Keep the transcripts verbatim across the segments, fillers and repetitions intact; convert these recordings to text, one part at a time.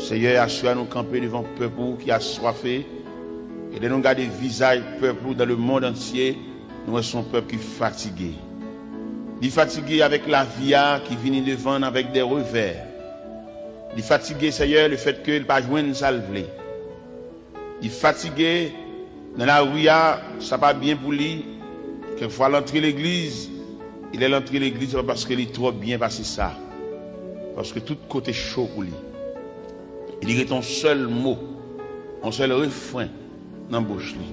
Seyè, aswè a nou kanpe devan pèp ou ki aswafe, e lè nou gade vizaj pèp ou dans le monde entier, nou wè se yon pèp ki fatige. Li fatige avèk lavi a ki vini devan n avèk de revè. Li fatige, Seyè, le fèt ke l pa jwenn sa l vle. Li fatige nan lari a, sa pa byen pou li. Kèk fwa l antre legliz, e lè l antre legliz, se pa paske li twò byen pase sa. Paske tout kote cho pou li. E li rete yon sèl mo, yon sèl refren nan bouch li.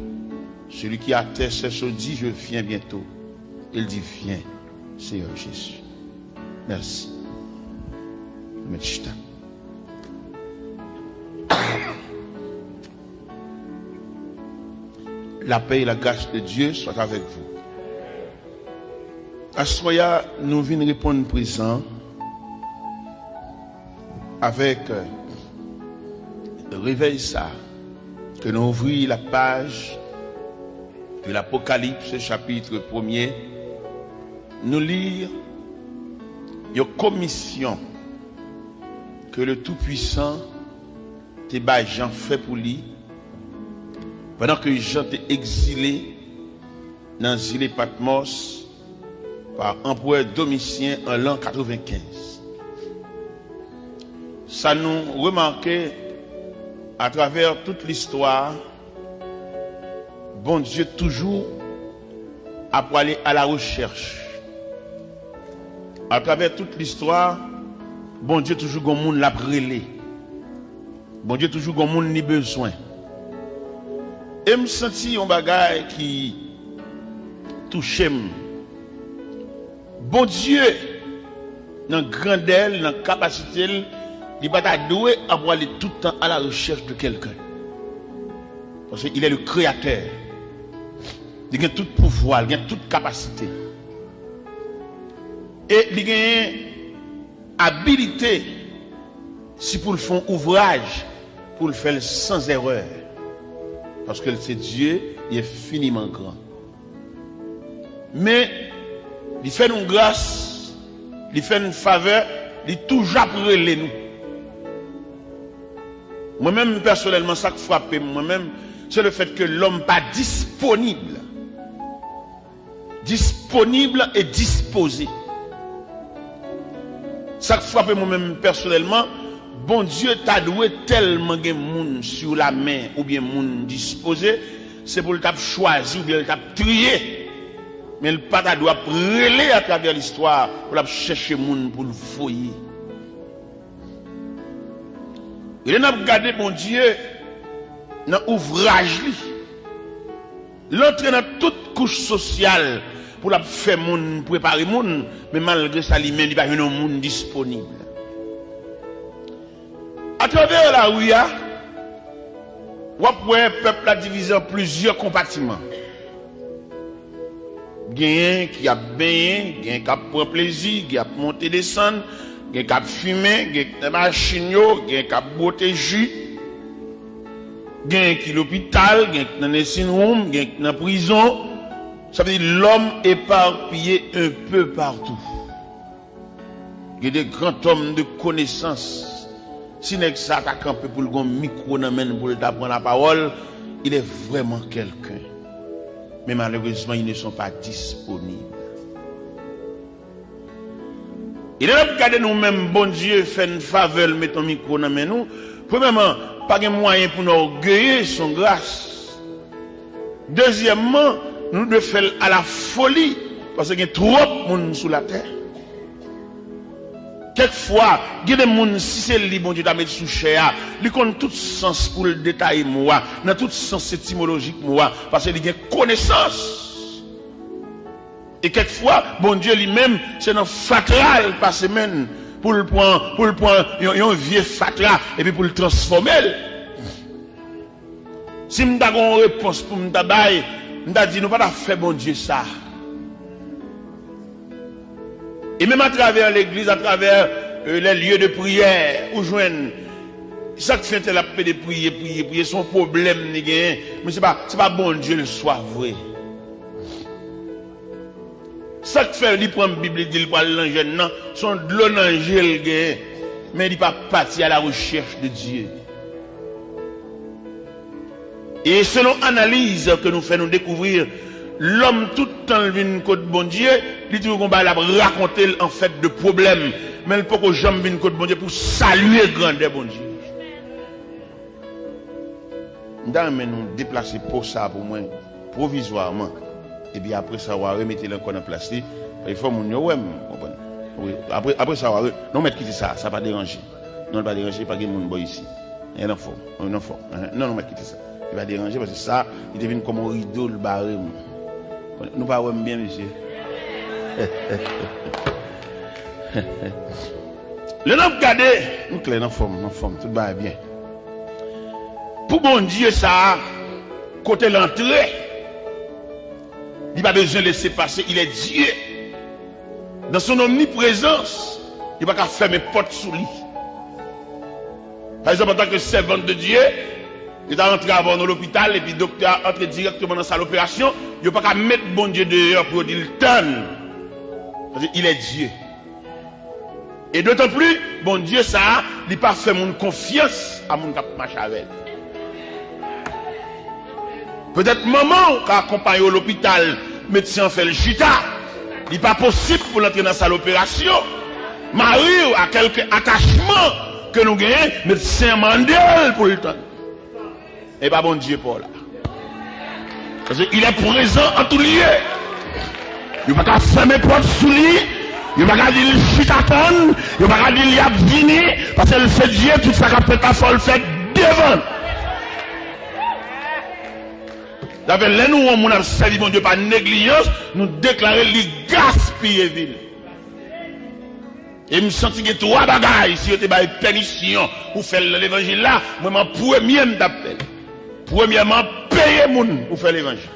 Celui qui atteste se dit, je viens bientôt. E l di, viens, Seigneur Jésus. Mèsi. Mèt chita. La paix et la grâce de Dieu soient avec vous. Aswè a, nou vin reponn prezan avèk revèy sa, ke nou ouvri la paj de l'Apocalypse, chapitre premier, nou li yon komisyon ke le Tout-Puissant te bay Jan fè pou li, pandan ke Jan te egzile nan zile Patmòs pa anperè Domisyen an lan katrevenkenz. Sa nou remake atravè tout listwa, Bondye toujou ap prale a la rechèch. Atravè tout listwa, Bondye toujou gon moun l ap rele. Bondye toujou gon moun li bezwen. E m santi yon bagay ki touche m. Bondye, nan grandè l, nan kapasite l, li pa ta dwe ap prale tout tan a la rechèch de kèlken. Paske il est le créateur. Li gen tout pouvwa, li gen tout kapasite. E li genyen abilite, si pou l fè yon ouvraj, pou l fè l san erè. Paske l se Dye, li enfiniman gran. Men, li fè nou gras, li fè nou favè, li toujou ap rele nou. Mwen menm, pèsonèlman, sa k frape m, mwen menm, se le fèt ke lòm pa disponib. Disponib e dispoze. Sa k frape mwen menm pèsonèlman, Bondye ta dwe tèlman gen moun sou lamen oubyen moun dispoze, se pou l t ap chwazi oubyen l t ap triye. Men l pa ta dwe ap rele atravè listwa pou l ap chèche moun pou l voye. E lè n ap gade Bondye nan ouvraj li, l antre nan tout kouch sosyal pou l ap fè moun, prepare moun, men malgre sa, li menm, li pa jwenn yon moun disponib. Atravè lari a, w ap wè pèp la divize an plizyè konpatiman. Genyen ki ap benyen, genyen k ap pran plezi, genyen ap monte desann, genyen k ap fimen, genyen k nan machin yo, genyen k ap bwote ji, genyen ki lopital, genyen k nan nursing home, genyen k nan prizon. Sa vle di lòm epapiye un peu partout. Gen de grandòm de konesans. Si nèg sa ta kanpe pou l gon mikwo nan men l pou l ta pran lapawòl, il est vraiment quelqu'un. Men malerezman, ils ne sont pas disponibles. E lè n ap gade nou menm, Bondye fè n favè l, met yon mikwo nan men nou. Premyèman, pa gen mwayen pou n ògeye, se yon gras. Dezyèmman, nou dwe fè l a la foli, paske gen twòp moun sou latè. Kèk fwa, gen de moun, si se li Bondye ta met sou chè a, li konn tout sans pou l detaye mo a, nan tout sans etimolojik mo a, paske li gen konesans. E kèk fwa, Bondye li menm, se nan fatra l pase men l, pou l pran, pou l pran yon, yon vye fatra, epi pou l transfòme l. Si m ta gen yon repons pou m ta bay, m ta di nou pa ta fè Bondye sa. E menm atravè legliz, atravè, euh, les lieux de prière, ou jwenn sa k fè entèl ap pede priye, priye, priye, se yon pwoblèm li genyen, men se pa, se pa Bondye l swa vre. Sa k fè li pran Bib, li di l pral nan jèn nan, se yon dlo nan je l genyen. Men li pa pati à la recherche de Dieu. E selon analiz ke nou fè, nou dekouvri lòm tout tan l vin kot Bondye, li toujou gon bagay l ap rakonte l anfèt de pwoblèm, men l poko janm vin kot Bondye pou salye grandè Bondye. M ta renmen nou deplase po sa pou mwen pwovizwaman. Epi apre sa, w a remete l ankò nan plas li. Paske fò moun yo wè m, konprann. Wi, apre, apre sa, w a re-, non, mèt kite sa, sa pa deranje. Non, l pa deranje, pa gen moun bò isi. Li nan fòm, li nan fòm. Enhen. Non, non, mèt kite sa. Li pa deranje, paske sa, li te vin kòm yon rido, l bare m. Nou pa wè m byen, mesye? Lè n ap gade, nou klè nan fòm, nan fòm, tout bagay byen. Pou Bondye sa a, kote l antre, li pa bezwen lese pase, il est Dieu. Dans son omniprésence, yo pa ka fèmen pòt sou li. Pa egzanp, antanke sèvant de Dieu, yo ta rantre avè w nan lopital, epi doktè a antre dirèkteman nan sal operasyon, yo pa ka met Bondye deyò pou yo di l tann. Paske il est Dieu. E dotan pli, Bondye sa a, li pa fè moun konfyans a moun k ap mache avè l. Petèt manman w ka akonpaye w lopital, medsen an fè l chita. Li pa posib pou l antre nan sal operasyon. Mari w a kèlke atachman ke nou genyen, medsen an mande l pou l tann. E pa Bondye pa w la. Paske il est présent en tout lieu. Yo pa ka fèmen pòt sou li. Yo pa ka di l chita tann. Yo pa ka di l y ap vini. Paske l se Dye, tout sa k ap fèt la, fò l fèt devan. Dayè, lè nou wè yon moun ap sèvi Bondye pa neglijans, nou deklare li gaspiye vi l. E m santi gen twa bagay, si yo te bay pèmisyon pou fè l nan levanjil la, mwen menm an premye m t ap fè l. Premyèman, peye moun pou fè levanjil.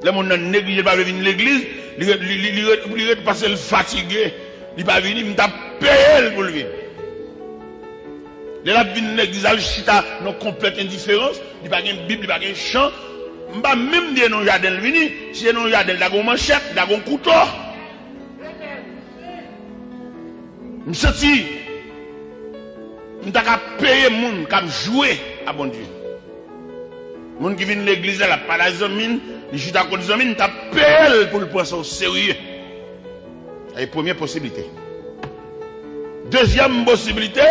Lè moun nan neglije, l pa vle vin legliz, li ret, li, li, li ret, li ret paske l fatige, li pa vini, m t ap peye l pou l vini. Lè l ap vin legliz la, l chita nan konplèt endiferans, li pa gen Bib, li pa gen chan. M pa menm di e nan jaden l vini, si e nan jaden l ta gen yon manchèt, li ta gen yon kouto. M santi m ta ka peye moun k ap jwe a Bondye. Moun ki vin legliz la, l ap pale a zanmi l, li chita kot zanmi l, m ta peye l pou l pran sa oserye. Sa se premye posiblite. Dezyèm posiblite,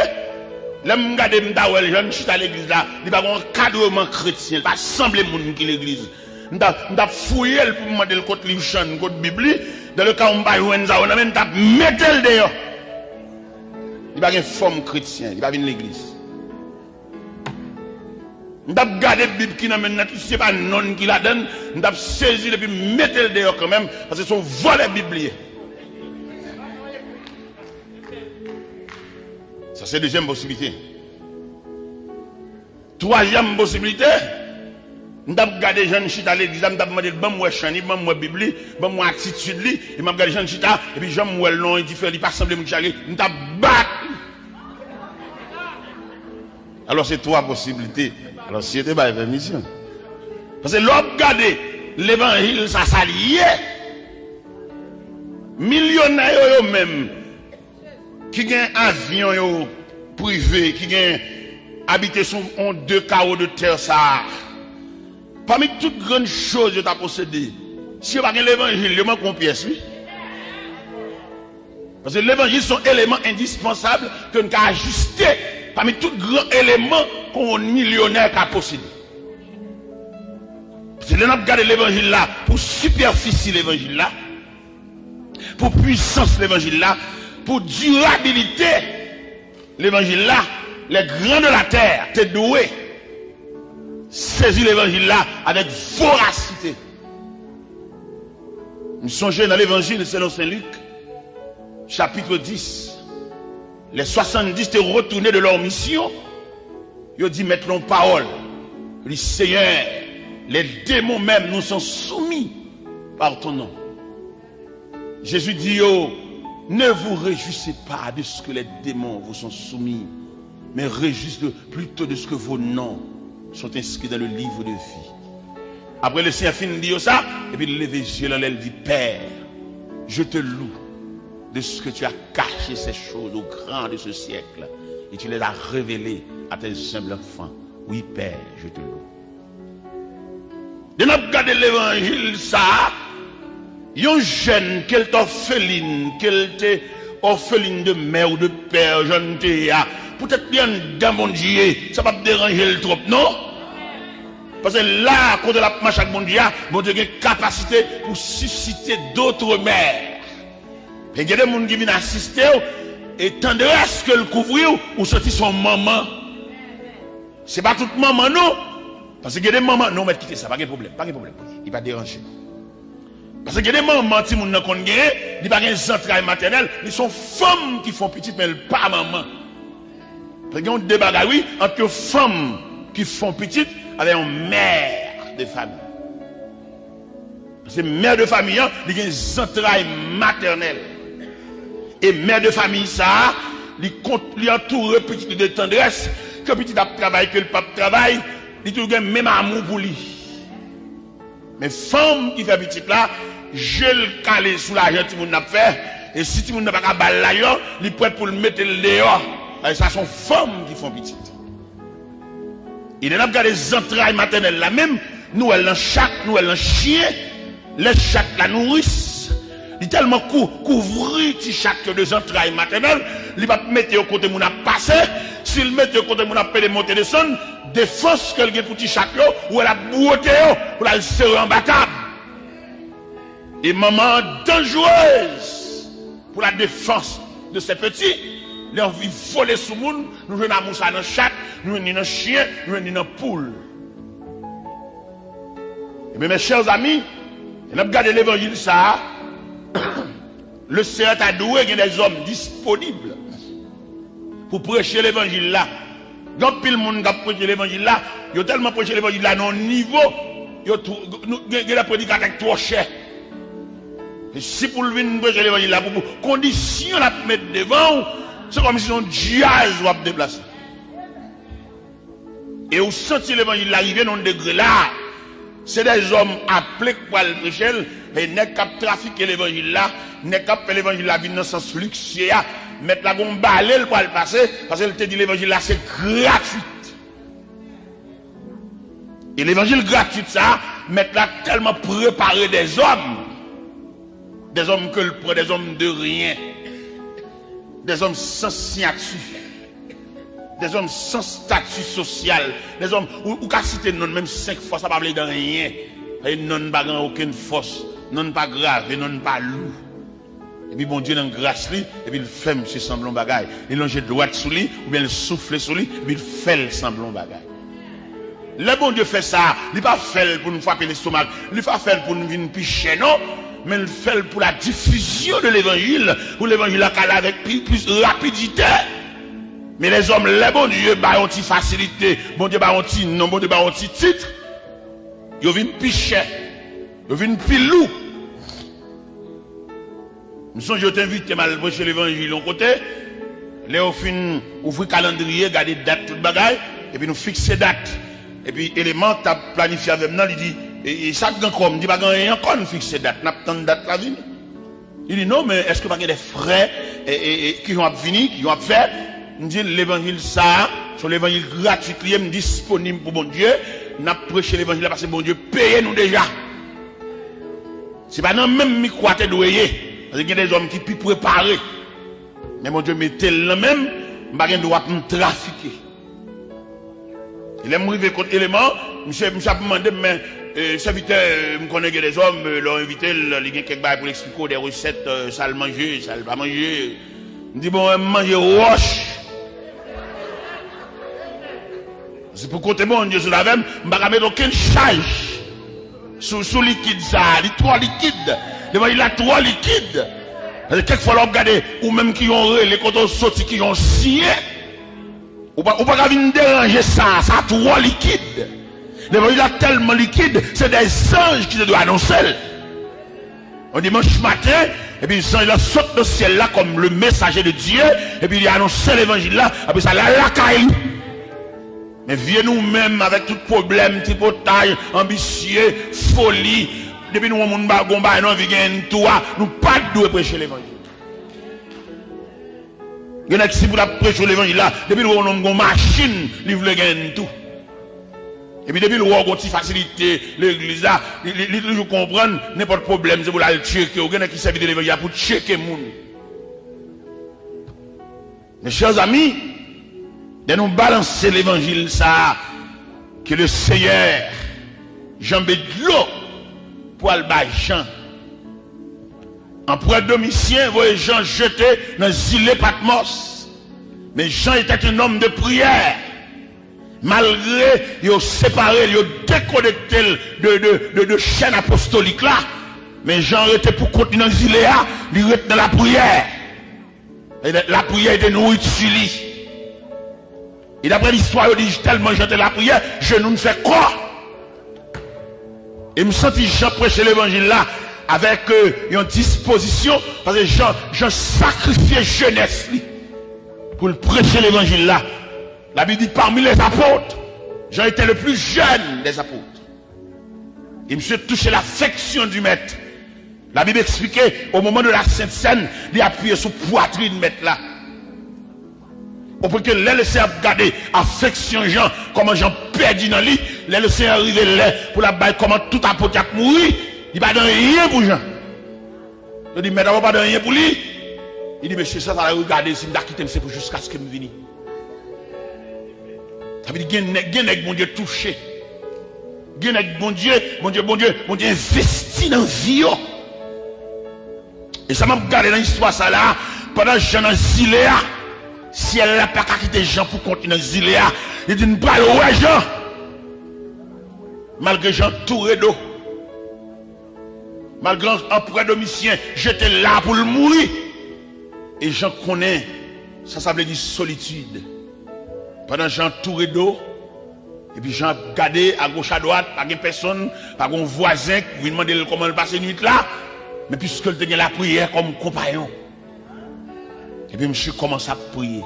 lè m gade m ta wè l jan l chita legliz la, li pa gen ankadreman kretyen, li pa sanble moun ki legliz. M t ap, m t ap fouye l pou m mande l kot liv chan, kot Bib li. Dans le cas où m pa jwenn sa yo nan men l, m t ap mete l deyò. Li pa gen fòm kretyen, li pa vin legliz. M t ap gade Bib ki nan men l nan, tout si se pa non l ki ladan l, m t ap sezi l epi m mete l deyò kanmenm, paske se yon vòlè Bib li ye. Sa se dezyèm posiblite. Twazyèm posiblite, m t ap gade jan l chita legliz la, m t ap mande l, ban m wè chan li, ban m wè Bib li, ban m wè atitid li, e m ap gade jan l chita, epi jan m wè l nan yon diferan, li pa sanble moun ki chage, m t ap bat li. Alò, se twa posiblite. Alò, si yo te bay pèmisyon. Paske lè w ap gade levanjil sa, sa l ye. Milyonè yo, yo menm, ki gen avyon yo prive, ki gen abite sou on de kawo de tè sa a, pami tout grann choz yo ta posede, si yo pa gen levanjil, yo manke yon pyès, wi. Paske levanjil se yon eleman endispansab ke n ka ajiste pami tout gran eleman ke yon milyonè ka posede. Paske lè n ap gade levanjil la, pou sipèfisi levanjil la, pou pwisans levanjil la, pou dirabilite levanjil la, les grands de la terre te dwe sezi levanjil la avèk vorasite. M sonje nan levanjil selon Sen Lik, chapitre dix, les soixante-dix te retounen de leur mission. Yo di mèt la yon pawòl. Yo di, Seyè, les démons même nous sont soumis par ton nom. Jezi di yo, ne vous réjouissez pas de ce que les démons vous sont soumis, mais réjouissez plutôt de ce que vos noms sont inscrits dans le livre de vie. Apre Lesenyè fin di yo sa, epi l leve zye l anlè, l di, Père, je te loue de ce que tu as caché ces choses aux grands de ce siècle, et tu les as révélées à tes humbles enfants. Oui, Père, je te loue. Lè n ap gade levanjil sa a, yon jèn, ke l te òfelin, ke l te òfelin de mè ou de pè, jan l te ye a, poutèt li anndan Bondye, sa p ap deranje l twòp, non? Paske la, kote l ap mache ak Bondye a, Bondye gen kapasite pou sisite dòt mè. Men gen de moun ki vin asiste w, e tandrès ke l kouvri w, ou santi se yon manman. Se pa tout manman, non. Paske gen de manman, non, mèt kite sa, pa gen pwoblèm, pa gen pwoblèm pou li, li pa deranje. Paske gen de manman timoun nan konn genyen, li pa gen zantray matènèl, li se yon fanm ki fè yon pitit, men l pa manman. Gen yon de bagay, wi, ant yon fanm ki fè yon pitit avèk yon mè de fami. Paske mè de fami an, li gen zantray matènèl. E mè de fami sa a, li kont, li antoure pitit li de tandrès, ke pitit ap travay, ke l p ap travay, li toujou gen menm amou pou li. Men fanm ki fè pitit la, je l kale sou lajan timoun nan ap fè, e si timoun nan pa ka ba l lajan, li prèt pou l mete l deyò. Paske sa se yon fanm ki fè yon pitit. E lè n ap gade zantray matènèl la menm, nou wè l nan chat, nou wè l nan chen. Lè chat la nouris, li tèlman kou-, kouvri ti chat yo de zantray matènèl, li p ap mete yo kote moun ap pase. Si l mete yo kote moun ap pede monte desann, defans ke l gen pou ti chat yo, ou wè l ap bwote yo pou l al sere anba tab. E manman an danjrez pour la défense de ses petits. Li anvi vole sou moun, nou jwenn amou sa nan chat, nou jwenn li nan chen, nou jwenn li nan poul. Ebyen, mes chers amis, lè n ap gade levanjil sa a, le Seyè ta dwe gen dèzòm disponib pou preche levanjil la. Gen anpil moun k ap preche levanjil la, yo tèlman preche levanjil la nan yon nivo, yo twò, nou, gen, gen lè predikatè k twò chè. E si pou l vin preche levanjil la, pou, pou kondisyon l ap met devan w, se kòmsi se yon djaz w ap deplase. E ou santi levanjil la rive nan yon degre la, se dèzòm aple k pral preche l, e nèg k ap trafike levanjil la, nèg k ap fè levanjil la vin nan sans liksye a, mèt la gon bale l pral pase, paske l te di levanjil la se gratwit. E levanjil gratwit sa a, mèt la tèlman prepare dèzòm, dèzòm ke l pran, dèzòm de ryen, dèzòm san siyati, dèzòm san stati sosyal, dèzòm, ou, ou ka site non l menm senk fwa, sa pa vle di anyen. E non l pa gen okenn fòs, non l pa grave, non l pa lou. Epi Bondye nan gras li, epi l fè misye sanble yon bagay. Li lonje dwèt sou li, oubyen l soufle sou li, epi l fè l sanble yon bagay. Lè Bondye fè sa, li pa fè l pou n frape lestomak, li pa fè l pou n vin pi chè, non, men l fè l pou la difizyon de levanjil, pou levanjil la ka ale avèk pi, plis rapidite. Men lèzòm, lè Bondye ba yon ti fasilite, Bondye ba yon ti non, Bondye ba yon ti tit, yo vin pi chè, yo vin pi lou. M sonje yo te envite m al preche levanjil yon kote. Lè yo fin ouvri kalandriye, gade dat, tout bagay, epi nou fikse dat. Epi Eleman t ap planifye avè m nan, li di, e, e sa k gen ankò? M di, pa gen anyen ankò, n fikse dat, n ap tann dat la vini. Li di, non, men èske pa gen de frè, e, e, e, ki jan w ap vini, ki jan w ap fè? M di l, levanjil sa a, se yon levanjil gratwit li ye, m disponib pou Bondye, n ap preche levanjil la, paske Bondye peye nou deja. Se pa nan menm mikwo a te dwe ye. Paske gen dèzòm ki pi prepare. Men Bondye mete l nan men m, m pa gen dwa pou m trafike. E lè m rive kot Eleman, misye, misye ap mande m, men, e, sèvitè, e, m konnen gen dèzòm, e, lè w envite l, li gen kèk bagay pou l eksplike w, de resèt, e, sa l manje, sa l pa manje. M di, bon, m manje wòch. Se pou kote Bondye sot avè m, m pa ka met okenn chaj sou, sou likid sa a. Li twò likid. Levanjil la twò likid. Paske kèk fwa, lè w ap gade, ou menm ki yon rele, kote w soti, ki yon siyen, ou pa, ou pa ka vin deranje sa. Sa twò likid. Levanjil la tèlman likid, se de zanj ki te dwe anonse l. Yon dimanch maten, epi zanj la sot nan syèl la kòm le mesaje de Dye, epi li anonse levanjil la, apre sa, l al lakay li. Men vye nou menm, avèk tout pwoblèm, tripotaj, anbisye, foli, depi nou wè yon moun ba, gon bagay nou anvi genyen, n tou a, nou pa t dwe preche levanjil. Gen nèg, si pou l ap preche levanjil la, depi l wè yon nonm gen yon machin, li vle genyen tou. Epi depi l wè w gen yon ti fasilite legliz la, li, li, li toujou konprann nenpòt pwoblèm se pou l al tcheke w. Gen nèg ki sèvi de levanjil la pou tcheke moun. Mes chers amis, lè nou balanse levanjil sa a, ke le Seyè janbe dlo pou al bay Jan. Anperè Domisyen voye Jan jete nan zile Patmòs. Men Jan était un homme de prière. Malgre yo separe l, yo dekonekte l de, de, de, de chèn apostolik la, men Jan rete pou kont li nan zile a, li ret nan lapriyè. E lapriyè te nouriti li. E daprè listwa, yo di, tèlman Jan te lapriyè, jenou l fè kò. E m santi Jan preche levanjil la avèk, euh, yon dispozisyon, paske Jan, Jan sakrifye jenès li pou l preche levanjil la. La Bible dit, parmi les apôtres, Jean était le plus jeune des apôtres. E misye touche l'affection du Maître. La Bible explique, au moment de la Sainte Seine, li apiye sou pwatrin Mèt la. Au point que lè Lesenyè ap gade afeksyon Jan, kòman Jan pèdi nan li, lè Lesenyè rive lè pou l ap bay kòmand tout apot y ap mouri, li pa gen anyen pou Jan. Yo di, Mèt, avan pa gen anyen pou li. Li di, mesye, sa, sa la, regade, si m ta kite m, se pou jiskaske m vini. Sa vle di, gen nèg, gen nèg Bondye touche. Gen nèg Bondye, Bondye, Bondye, Bondye envesti nan vi yo. E sa m ap gade nan istwa sa la, pandan Jan nan zile a, syèl la pa ka kite Jan pou kont li nan zile a. Li di, m pral wè Jan. Malgre Jan toure do. Malgre anperè Domisyen jete l la pou l mouri. E Jan konnen sa sa vle di solitid. Pandan Jan toure do, epi Jan ap gade agoch adwat, pa gen pèsonn, pa gen yon vwazen k vin mande l kòman l pase nwit la, men piske l te gen lapriyè kòm konpayon. Epi misye kòmanse ap priye.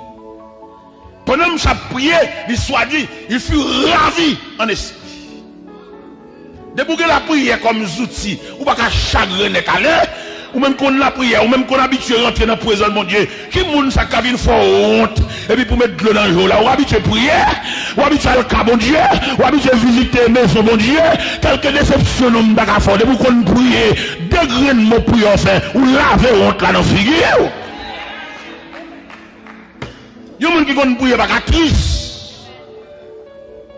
Pandan misye ap priye, listwa di, il fut ravi en esprit. Depi w gen lapriyè kòm zouti, ou pa ka chagrennen kale. Ou menm konn lapriyè, ou menm konn abitye rantre nan prezans Bondye. Ki moun sa k ka vin fè w wont? Epi pou met dlo nan je w la, ou abitye priye, ou abitye al ka Bondye, ou abitye vizite mezon Bondye. Kèlke desepsyon non m ta ka fè w, depi w konn priye, de grenn mo priyè w fè, ou lave wont la nan figi w. Yon moun ki konn priye pa ka tris.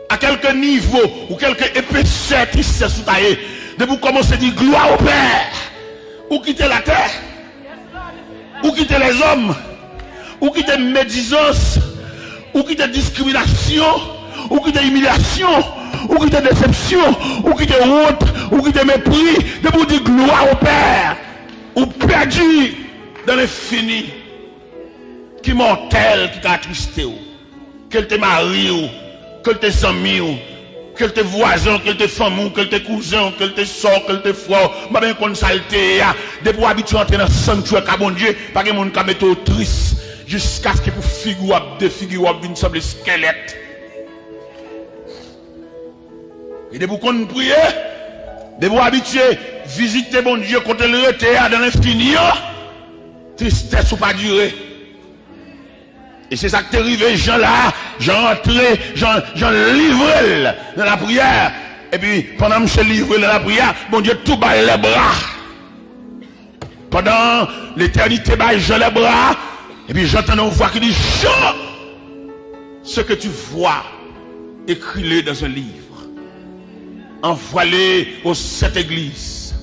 A kèlke nivo ou kèlke epesè tristès ou ta ye, depi w kòmanse di glwa o Pè, ou kite latè, ou kite lèzòm, ou kite medizans, ou kite diskriminasyon, ou kite imilyasyon, ou kite desepsyon, ou kite wont, ou kite mepri, depi w di glwa o Pè, ou pèdi dan lenfini. Ki mòtèl ki ka atriste w? Ke l te mari w, ke l te zanmi w, ke l te vwazen w, ke l te fanmi w, ke l te kouzen w, ke l te sè w, ke l te frè w, m pa byen konn sa l te ye a. Depi w abitye antre nan sanktyè ka Bondye, pa gen moun ka mete w tris jiskaske pou figi w ap defigire, w ap vin sanble eskèlèt. E depi w konn priye, depi w abitye vizite Bondye kote l rete a dan lenfini an, tristès ou pa dire. E se sa k te rive Jan la, Jan antre, Jan, Jan livre l nan lapriyè. Epi, pandan misye livre l nan lapriyè, Bondye tou ba l lèbra. Pandan letènite bay Jan lèbra, epi Jan tande yon vwa ki di, Jean, ce que tu vois, écris-le dans un livre. Envoie-le aux sept églises,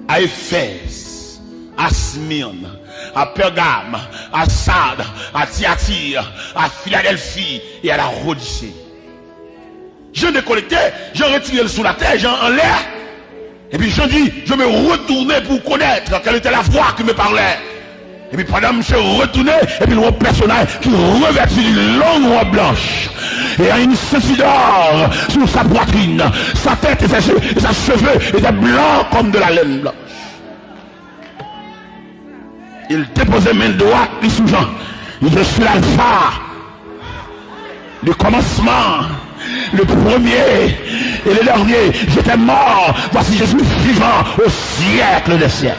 à Éphèse, à Smyrne, à Pergame, à Sardes, à Thyatire, à Philadelphie et à la Laodicée. Jan dekonekte, Jan retire l sou latè, Jan anlè. Epi Jan di, je me retournai pour connaître quelle était la voix qui me parlait. Epi pandan misye retounen, epi l wè yon pèsonaj ki revèti d'une longue robe blanche. Et à une ceinture d'or sur sa poitrine, sa tête et ses, et ses cheveux étaient blancs comme de la laine blanche. Il depoze men dwat li sou Jan. Il dit, je suis l'alpha, le commencement, le premier et le dernier. J'étais mort, voici je suis vivant au siècle des siècles.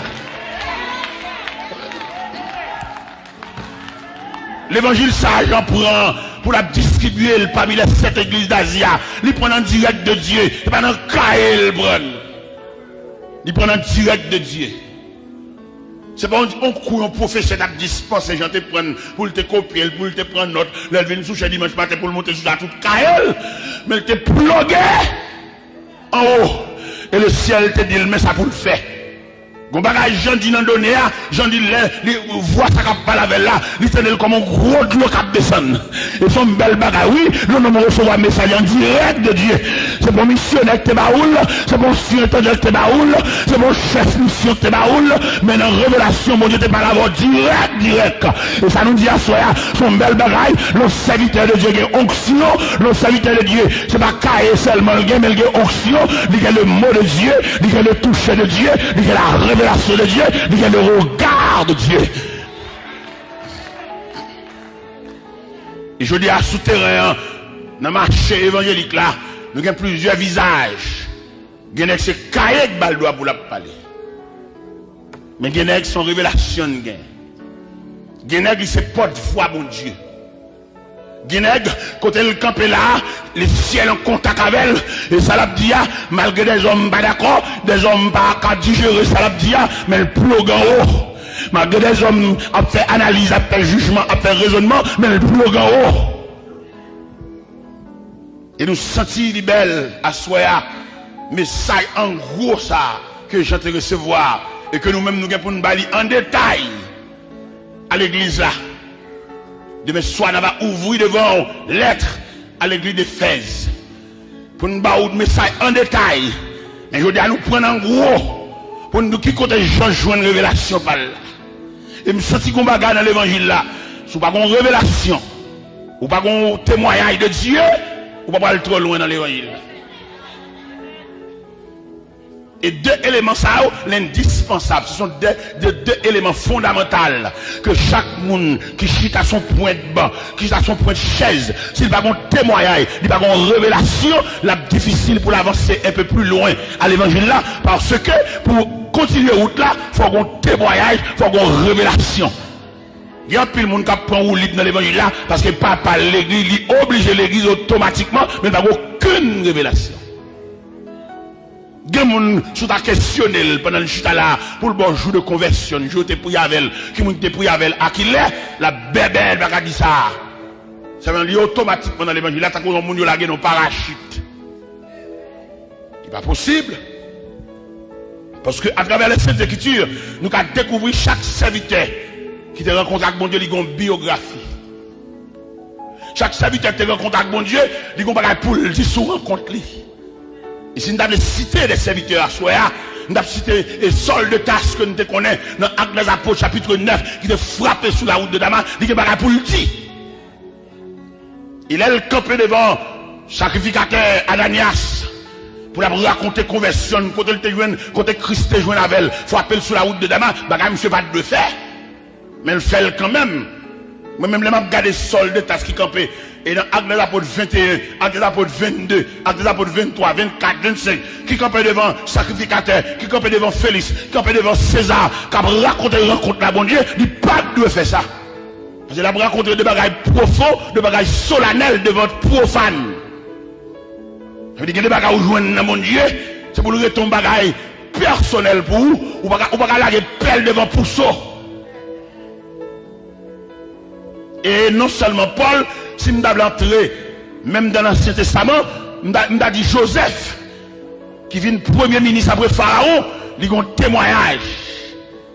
Levanjil sa a, Jan pran pou l ap distribye l pami lè sèt egliz d Azi a. Li pran nan dirèk de Dye. Se pa nan kaye l pran l. Li pran nan dirèk de Dye. Se pa yon, yon kou yon pwofesè t ap dispanse, Jan te pran l pou l te kopye l, pou l te pran nòt, lè l vin sou chè dimanch maten pou l monte sou sa tout kaye l, men l te ploge anwo. E lesyèl te di l, men sa pou l fè. Gon bagay Jan di nan done a, Jan di lè li, vwa sa k ap pale avè l la, li tande l kòm yon gwo dlo k ap desann. E se yon bèl bagay, wi, lè yon nonm resevwa mesaj an dirèk de Dye. Se pa yon misyonè ki te ba ou l, se pa yon sirentandan ki te ba ou l, se pa yon chèf misyon ki te ba ou l, men nan revelasyon, Bondye te pale avè w dirèk, dirèk. E sa nou di aswè a, se yon bèl bagay, lè yon sèvitè de Dye gen onksyon, lè yon sèvitè de Dye, se pa kaye sèlman l gen, men l gen onksyon, li gen le mot de Dieu, li gen le toucher de Dieu, li gen la révélation de Dieu, li gen le regard de Dieu. E jodi a, sou teren an, nan mache evanjelik la, nou gen plizyè vizaj. Gen nèg se kaye k ba l dwa pou l ap pale. Men gen nèg se yon revelasyon l gen. Gen nèg li se pòtvwa Bondye. Gen nèg kote l kanpe la, lesyèl an kontak avè l. E sa l ap di a, malgre dèzòm pa dakò, dèzòm pa ka dijere sa l ap di a, men l ploge anwo. Malgre dèzòm ap fè analiz, ap fè jijman, ap fè rezònman, men l ploge anwo. E nou santi li bèl aswè a, mesaj an gwo sa a ke Jan te resevwa, e ke nou menm nou gen pou n ba li an detay a legliz la. Demen swa n ava ouvri devan w lèt a legliz Efèz pou n ba w mesaj an detay. Men jodi a nou pran an gwo pou n di ki kote Jan jwenn revelasyon pa l la. E m santi gon bagay nan levanjil la. Si w pa gon revelasyon, ou pa gon temwayaj de Dye, ou pa pral twò lwen nan levanjil la. E de eleman sa yo, l endispansab. Se son de, de, de eleman fondamantal ke chak moun ki chita son pwent ban, ki chita son pwent chèz, si l pa gon temwayaj, li pa gon revelasyon, l ap difisil pou l avanse enpe pli lwen a levanjil la, paske pou kontinye wout la, fò gon temwayaj, fò gon revelasyon. Gen anpil moun k ap pran woulib nan levanjil la, paske papa l legliz, li oblije legliz otomatikman, men l pa gen okenn revelasyon. Gen moun, si w ta kesyone l pandan l chita la, pou l ba w jou de konvèsyon, jou yo te priye avè l, ki moun ki te priye avè l, a kilè, l ap bèbè, l pa ka di sa. Sèlman li otomatikman nan levanjil la, tankou yon moun yo lage nan parachit. Li pa posib. Paske atravè Lè Sent Ekriti, nou ka dekouvri chak sèvitè ki te rankontre ak Bondye, li gen yon biyografi. Chak sèvitè ki te rankontre ak Bondye, li gen yon bagay pou l di sou rankont li. E si n ta vle site de sèvitè aswè a, n t ap site e Sòl de Tas ke n te konnen nan Actes des Apôtres, chapitre neuf, ki te frape sou la wout de Damas, li gen bagay pou l di. E lè l kanpe devan sakrifikatè Ananyas pou l ap rakonte konvèsyon l, kote l te jwenn, kote Kris te jwenn avè l, frape l sou la wout de Damas, bagay misye pa t dwe fè, men l fè l kanmenm. Mwen menm, lè m ap gade Sòl de Tas ki kanpe, e nan Actes des Apôtres venteyen, Actes des Apôtres vennde, Actes des Apôtres venntwa, vennkat, vennsenk, ki kanpe devan sakrifikatè, ki kanpe devan Feliks, ki kanpe devan Seza, k ap rakonte rankont la Bondye, li pa t dwe fè sa. Paske l ap rakonte de bagay pwofon, de bagay solanèl devan pwofàn. Sa vle di gen de bagay ou jwenn nan Bondye, se pou l rete yon bagay pèsonèl pou ou, ou pa ka, ou pa ka lage pèl devan pouso. E non sèlman Pòl, si m ta vle antre menm dan Ansyen Testaman, m ta, m ta di Jozèf, ki vin premye minis apre Farawon, li gen yon temwayaj.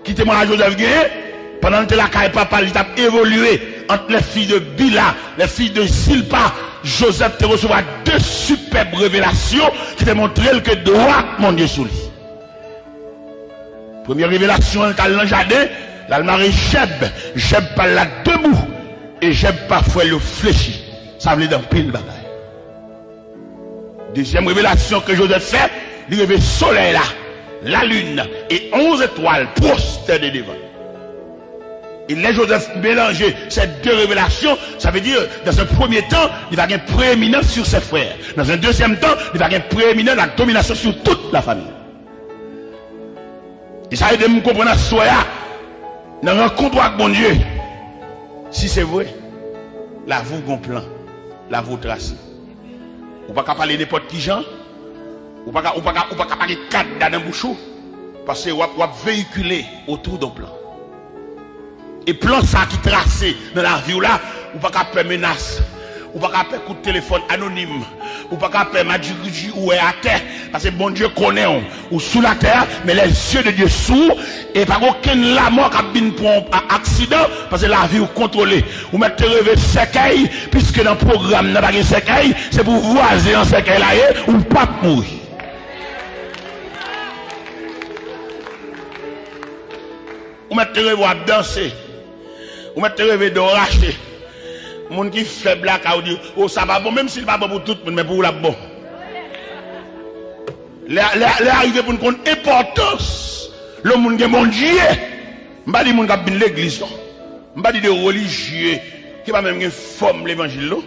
Ki temwayaj Jozèf genyen? Pandan l te lakay papa l, li t ap evolye ant les fils de Bila, les fils de Zilpa, Jozèf te resevwa de sipèb revelasyon ki te montre l ke dwa Bondye sou li. Premye revelasyon an, l t al nan jaden, l al mare jèb, jèb pa l la debou, e jèb pa fwèl yo flechi. Sa vle di anpil bagay. Dezyèm revelasyon ke Jozèf fè, li reve solèy la, lalin e onz etwal pwostène devan. E lè Jozèf melanje ces deux révélations, ça veut dire, dans un premier temps, li va gen preeminans sur ses frères. Dans un deuxième temps, li va gen preeminans, la domination sur toute la famille. E sa ede m konprann aswè a, nan rankont ou ak Bondye, si se vre, Lavi w gon plan. Lavi w trase. Ou pa ka pale nenpòt ki jan. Ou pa ka, ou pa ka, ou pa ka pale kad la nan bouch ou. Paske w ap, w ap veyikile otou de yon plan. E plan sa ki trase nan lavi w la, ou pa ka pè menas. Ou pa ka pè kout telefòn anonim. Ou pa ka pè madjiriji ou wè atè. Paske Bondye konnen w. Ou sou latè a, men lèzye de Dye sou ou. E pa gen okenn lamò k ap vin pran w a aksidan. Paske lavi w kontwole. Ou mèt te reve sèkèy, piske nan pwogram nan pa gen sèkèy, se pou vwazen an sèkèy la ye, ou p ap mouri. Ou mèt te reve w ap danse. Ou mèt te reve do w rache. Moun ki fèb lakay ou di, o, sa pa bon, menm si l pa bon pou tout moun, men pou ou l ap bon. Lè, lè, lè a rive pou n konn enpòtans lè moun gen Bondye. M pa di moun k ap vin legliz, non. M pa di de relijye ki pa menm gen fòm levanjil, non.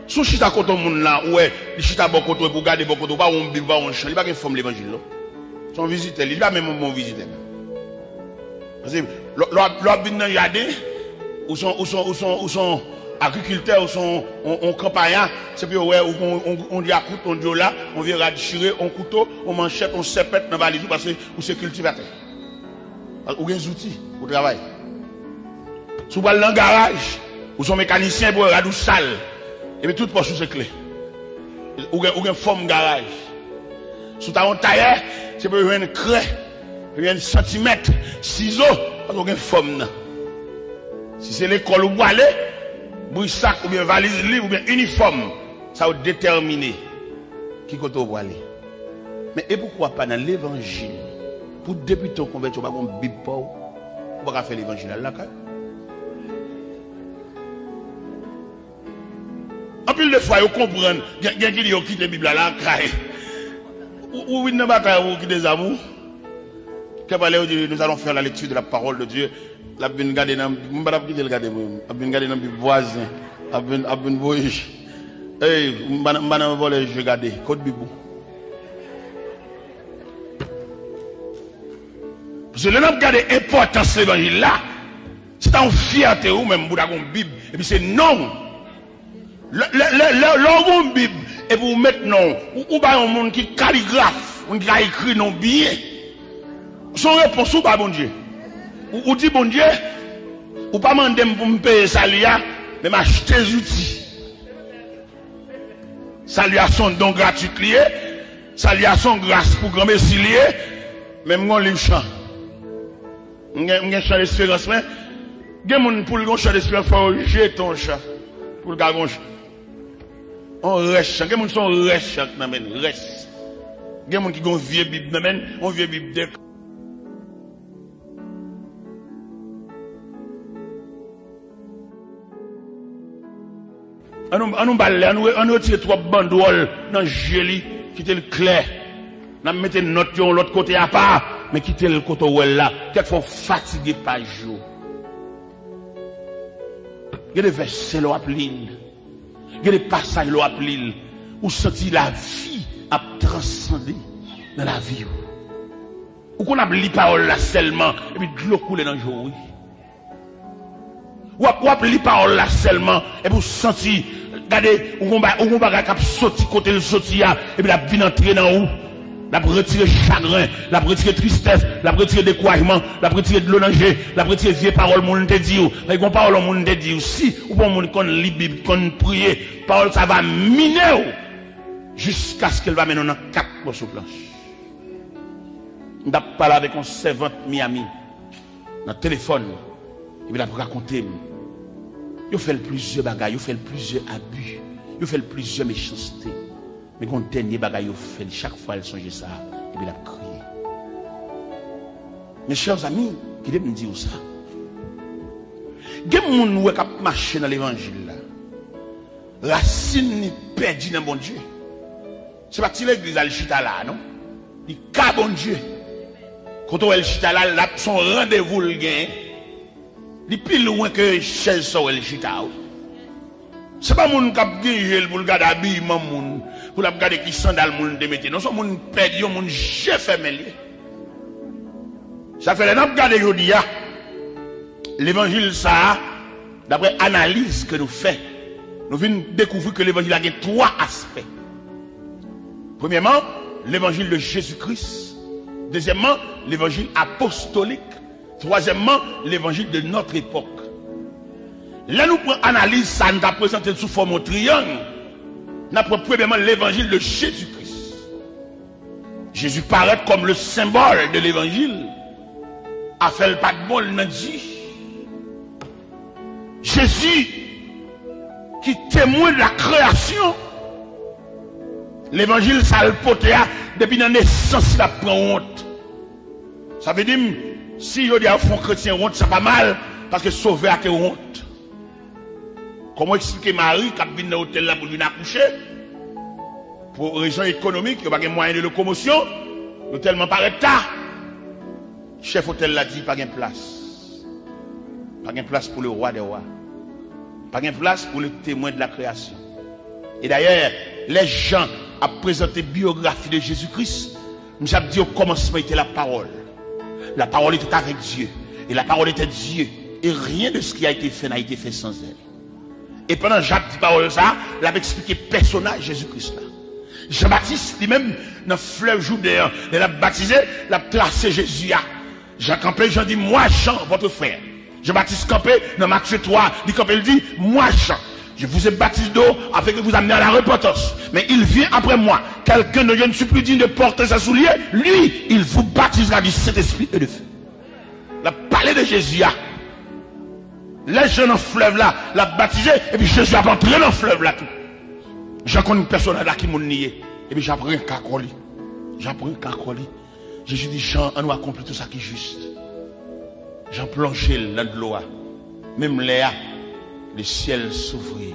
Si w chita kote yon moun la, ou wè, li chita bò kote w, epi w gade bò kote w, ou pa wè yon Bib, ou pa wè yon chan, li pa gen fòm levanjil, non. Se yon vizitè, li, li pa menm yon bon vizitè. Paske lè, lè w ap, lè w ap vin nan jaden, ou se yon, ou se yon, ou se yon, ou se yon agrikiltè, ou se yon, yon, yon kanpaya, se pou yo wè ou gon yon, yon, yon dyakout, yon dyola, yon vye rad chire, yon kouto, yon manchèt, yon sèpèt nan valiz ou, paske ou se kiltivatè. Ou gen zouti pou travay. Si w pral nan garaj, ou se yon mekanisyen, epi w wè rad ou sal, epi tout pòch ou se kle. Ou gen, ou gen fòm garaj. Si w ta yon tayè, se pou yo jwenn krè, yo jwenn santimèt, sizo, paske w gen fòm nan. Si se lekòl ou prale, brisak oubyen valiz liv oubyen inifòm, sa yo detèmine ki kote w prale. Men e poukwa pa nan levanjil? Pou depi tan w konvèti, w pa gon Bib pa w, ou pa ka fè levanjil al lakay ou. Anpil de fwa, yo konprann, gen, gen ki di yo kite Bib la lakay. Ou, ou vin nan batay, ou kite zam ou. Kè pale, yo di, nous allons faire la lecture de la parole de Dieu. L ap vin gade nan, m pa t ap kite l gade mwen. L ap vin gade nan Bib vwazen. L ap vin, ap vin voye. Ey, m pa nan, m pa nan vòlè je gade. Kot Bib ou? Paske lè n ap gade enpòtans levanjil la, se ta yon fyète ou menm pou w ta gon Bib, epi se non w. Lè, lè, lè, lè, lè w gon Bib, epi w met non w, ou, ou bay yon moun ki kaligraf, moun ki ka ekri non byen. Se yon repons ou bay Bondye. Ou, ou di Bondye, ou pa mande m pou m peye sali a, men m achte zouti. Sali a se yon don gratwit li ye. Sali a se yon gras pou granmesi li ye. Men m gon liv chan. M gen, m gen chan lesperans mwen. Gen moun pou l gon chan lesperans, fò yo jete yon chan pou l ka gon chan. Yon rès chan. Gen moun se yon rès chan k nan men l, rès. Gen moun ki gon vye Bib nan men l, yon vye Bib de An nou, an nou ba l lè, an nou, an nou retire twòp bandwòl nan je li, kite l klè. N ap mete nòt yo yon lòt kote apa, men kite l kote w wè l la. Kèk fwa w fatige paj yo. Gen de vèsè lè w ap li l. Gen de pasaj lè w ap li l. Ou santi lavi ap transande nan lavi w. Ou konn ap li pawòl la sèlman, epi dlo koule nan je w, wi. W ap, w ap li pawòl la sèlman, epi w santi, gade, ou gon ba-, ou gon bagay k ap soti kote l soti a, epi l ap vin antre nan ou. L ap retire chagren, l ap retire tristès, l ap retire dekourajman, l ap retire dlo nan je, l ap retire vye pawòl moun te di w. Paske gon pawòl yon moun te di w, si ou pa yon moun ki konn li Bib, ki konn priye, pawòl sa va minen w jiskaske l va mennen w nan kat mòso planch. M t ap pale avèk yon sèvant Miami nan telefòn, epi l ap rakonte m. Yo fè l plizyè bagay, yo fè l plizyè abi, yo fè l plizyè mechanste. Men gon dènye bagay yo fè l, chak fwa l sonje sa, epi l ap kriye. Mes chers amis, kite m di w sa. Gen moun ou wè k ap mache nan levanjil la. Rasin li pèdi nan Bondye. Se pa ti legliz al chita la a, non. Li ka Bondye. Kote w wè l chita la, l ap se yon randevou l genyen. Li pi lwen ke chèz sa w wè l chita a, wi. Se pa moun k ap dirije l pou l gade abiman moun, pou l ap gade ki sandal moun te mete. Non, se yon moun pèdi, yon moun je fèmen l ye. Sa fè lè n ap gade jodi a, levanjil sa a, daprè analiz ke nou fè, Nou vin dekouvri ke levanjil la gen twa aspè. Premyèman, levanjil de Jezi Kris. Dezyèmman, levanjil apostolik. Twazyèmman, levanjil de notre époque. Lè nou pran analiz sa, nou ta prezante l sou fòm yon triyang, n ap pran premyèman levanjil de Jezi Kris. Jezi parèt kòm le symbole de levanjil. Afè l pa t bon, l nan di. Jezi, ki temwen de la kreyasyon, levanjil sa l pote a, depi nan nesans l ap pran wont. Sa vle di m, si jodi a yo fè yon kretyen wont, sa pa mal, paske Sovè a te wont. Kòman w eksplike Mari k ap vin nan otèl la pou l vin akouche? Pou rezon ekonomik, yo pa gen mwayen de lokomosyon, yo tèlman parèt ta. Chèf otèl la di pa gen plas. Pa gen plas pou le roi des rois. Pa gen plas pou le témoin de la création. E dayè, lè Jan ap prezante biyografi de Jezi Kris, misye ap di, au commencement était la parole. La parole était avec Dieu. Et la parole était Dieu. Et rien de ce qui a été fait n'a été fait sans elle. E pandan Jan ap di pawòl sa, l ap eksplike pèsonaj Jezi Kris la. Jan Batis, li menm, nan flèv Jouden an, lè l ap batize, l ap trase Jezi a. Jan kanpe, Jan di, moi Jean, votre frère. Jan Batis kanpe, nan Matye twa, li kanpe, l di, moi Jean, je vous ai baptisé d'eau afin que vous ameniez à la repentance. Mais il vient après moi, quelqu'un dont je ne suis plus digne de porter ses souliers. Lui, il vous baptisera du Saint-Esprit et de feu. L ap pale de Jezi a. Lè Jan nan flèv la, l ap batize, epi Jezi ap antre nan flèv la tou. Jan konn pèsonaj la ki moun li ye, epi Jan ap renke kò li. Jan ap renke kò li. Jezi di, Jan, annou akonpli tout sa ki jis. Jan plonje l nan dlo a. Menm lè a, le ciel s'ouvrit.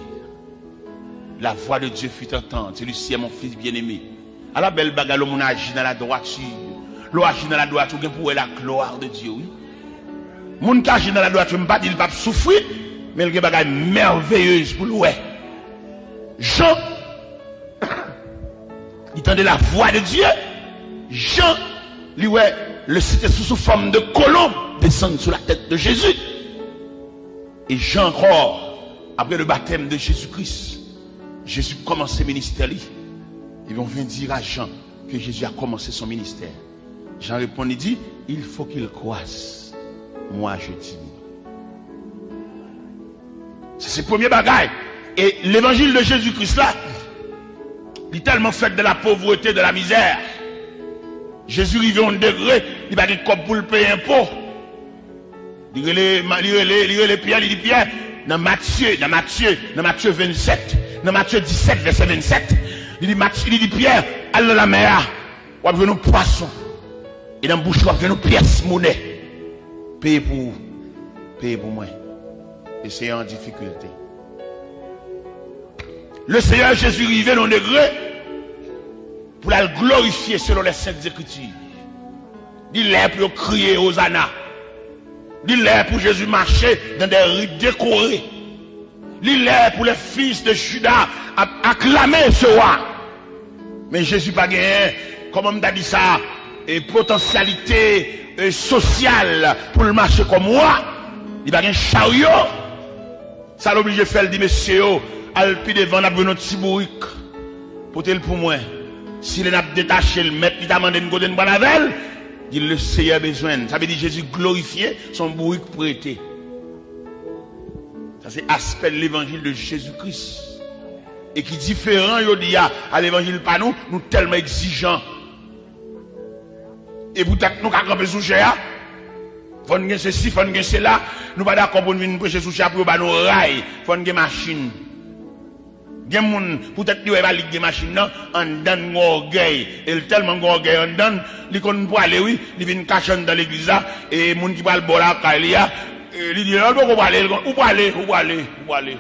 La voix de Dieu fut entendue, celui-ci est mon fils bien-aimé. Ala bèl bagay lè moun aji nan ladwati. Lè w aji nan ladwati, ou gen pou wè la gloire de Dieu, wi. Moun k aji nan ladwati, m pa di l p ap soufri, men l gen bagay mèveyez pou l wè. Jan, li tande la voix de Dieu. Jan, li wè le Sentespri sou fòm de kolonb desann sou la tèt de Jezi. E Jan ankò, apre le baptême de Jésus-Christ, Jezi kòmanse ministè li. Epi on vient dire à Jean que Jésus a commencé son ministère. Jan reponn, li di, il faut qu'il croisse, moi je diminue. Sa se premye bagay. E levanjil de Jezi Kris la, li tèlman fèt de la pauvreté, de la misère. Jezi rive yon degre, li pa gen kòb pou l peye enpo. Li rele, li rele, li rele Pyè, li di, Pyè, nan Matye, nan Matye, nan Matye vennsèt, nan Matye disèt, vèsè vennsèt, li di Matye, li di Pyè, al nan lanmè a, w ap jwenn yon pwason. E nan bouch ou w ap jwenn yon pyès monè. Peye pou ou. Peye pou mwen. E se an difikilte. Le Seyè Jezi rive nan yon degre pou l al glorifye selon les Saintes Écritures. Li lè pou yo kriye Ozana. Li lè pou Jezi mache dans des rues décorées. Li lè pou les fils de Juda ap aklame ce roi. Men Jezi pa genyen, kòman m ta di sa, e potansyalite e sosyal pou l mache kòm wa. Li pa gen charyo. Sa l oblije fè, l di mesye yo, al pi devan, n ap jwenn yon ti bourik. Pote l pou mwen. Si lè n ap detache l, mèt li ta mande n kote n pral avè l, di l le Seyè bezwen n. Sa vle di Jezi glorifye, se yon bourik prete. Sa se aspè levanjil de Jezi Kris. E ki diferan jodi a a levanjil pa nou, nou tèlman egzijan. E poutèt nou ka kanpe sou chè a, fò n gen sesi, fò n gen sela, nou pa dakò pou n vin preche sou chè a pou yo ba nou ray, fò n gen machin. Gen moun, poutèt li wè e pa li k gen machin nan, anndan l gen ògèy, e l tèlman gen ògèy anndan l, li konn pwale wi, li vin kache anndan legliz la, e moun ki pral ba w lakay li a, e li di, "An poko pwale," li konn, "Ou pwale, ou pwale, ou pwale."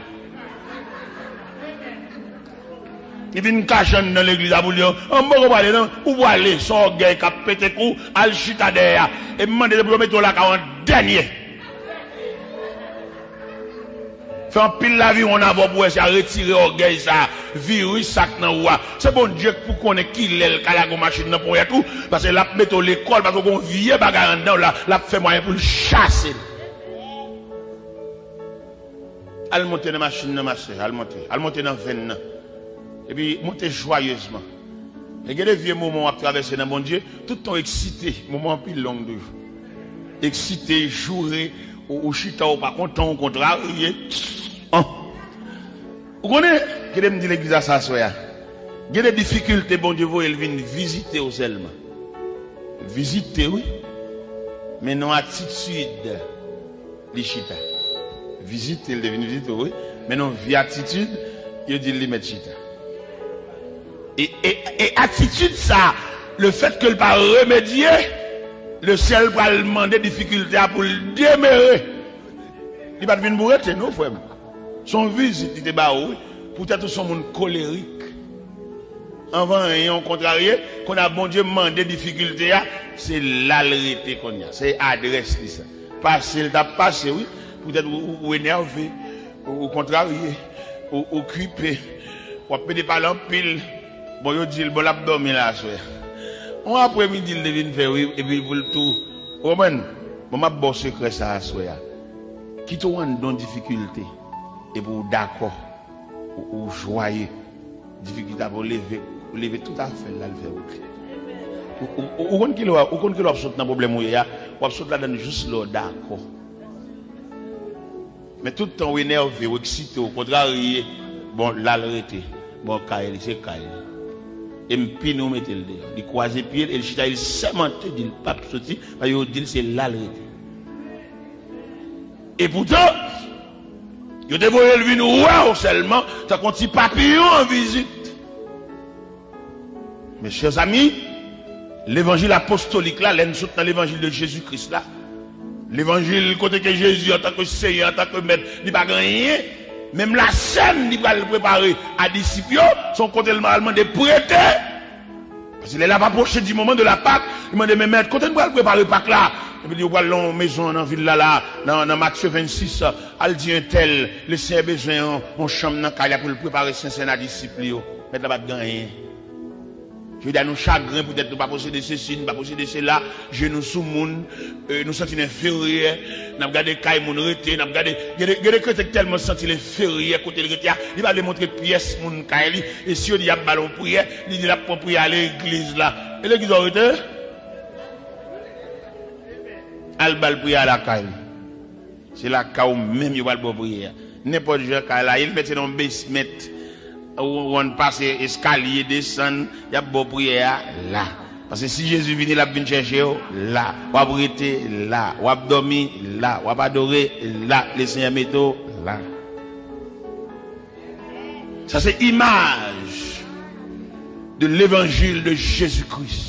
Li vin kache anndan legliz la pou l di, "An m poko pwale non, ou pwale, se ògèy k ap pete kou, al chita dèyè a." E m mande pou yo mete w lakay w an dènye. Fè anpil laviwonn avè w pou w wè si a retire ògèy sa, viris sa k nan ou a. Se Bondye k pou konnen kilè l ka lage w machin nan ponyèt ou, paske l ap mete w lekòl, paske w gen yon vye bagay anndan w la, l ap fè mwayen pou l chase l. Al monte nan machin nan, mastè, al monte. Al monte nan venn nan. Epi monte jwayezman. E gen de vye moman w ap travèse nan Bondye, tout tan w eksite, moman an pi long toujou. Eksite, joure, ou, ou chita, ou pa kontan, ou kontrarye. An. Ou konnen, kite m di legliz la sa aswè a. Gen de difikilte Bondye voye l vin vizite w sèlman. Vizite, wi. Men nan atitid li chita. Vizite, l te vin vizite w, wi. Men nan vye atitid, yo di l li mèt chita. E, e, e atitid sa, le fèt ke l pa remedye, le syèl pral mande difikilte a pou l demere. Li pa t vin pou rete, non, frè m. Se yon vizit li te ba ou, wi. Poutèt ou se yon moun kolerik. Anvan anyen, ou kontrarye, kounye a Bondye mande difikilte a, se la l rete kounye a. Se adrès li sa. Pase, l t ap pase, wi. Poutèt ou, ou, ou enève, ou, ou kontrarye, ou, ou okipe, w ap pede pale anpil. Bon, yo di l, bon, l ap dòmi la aswè. Yon apremidi, l te vin fè, wi, epi pou l tou. Ou konprann? Bon, m ap ba w sekrè sa aswè a. Kite w anndan difikilte, epi w dakò. Ou, ou jwaye. Difikilte ap leve, leve tout afè l, l al fè wout li. Ou, ou, ou, ou konn kilè w ap, ou konn kilè w ap sot nan pwoblèm ou ye a, w ap sot ladan l jis lè w dakò. Men tout tan w enève, w eksite, w kontrarye, bon, l al rete. Bon, kay li, se kay li. E m pini w mete l deyò. Li kwaze pye l, e l chita, e l sèmante, di l p ap soti, paske yo di l se la l rete. Epoutan, yo te voye l vin wè w sèlman, tankou yon ti papiyon an vizit. Mes chers amis, levanjil apostolik la, lè n sot nan levanjil de Jezi Kris la, levanjil kote ke Jezi, antanke Seyè, antanke Mèt, li pa gen anyen, menm lasèn li pral prepare a disip yo, se yon kote l pral mande prete. Paske lè l ap apwoche di moman de la Pak, li mande, men Mèt, kote n pral prepare Pak la? Epi li di, yo pral nan yon mezon nan vil la, la, nan, nan Matye vennsis, al di entèl, le Senyè bezwen yon, yon chanm nan kay la pou l prepare Sentsèn a disip li yo. Mèt la pa t gen anyen. Je di a nou chagren poutèt nou pa posede sesi, nou pa posede sela, je nou sou moun, e, nou santi n enferyè, n ap gade kay moun rete, n ap gade, gen de, gen de kretyen ki tèlman santi l enferyè kote l rete a, li pa vle montre pyès moun kay li, e si yo di y ap ba l yon priyè, li di l ap pran priyè a legliz la. E legliz la w rete? Al ba l priyè a lakay li. Se lakay ou menm yo pral ba w priyè a. Nenpòt jan kay la ye, li mete nan yon basement. Ou, ou konn pase eskalye, desann, y ap ba w priyè a la. Paske si Jezi vini, l ap vin chèche w la. W ap rete la. W ap dòmi la. W ap adore la. Lesenyè mete w la. Sa se imaj de levanjil de Jezi Kris.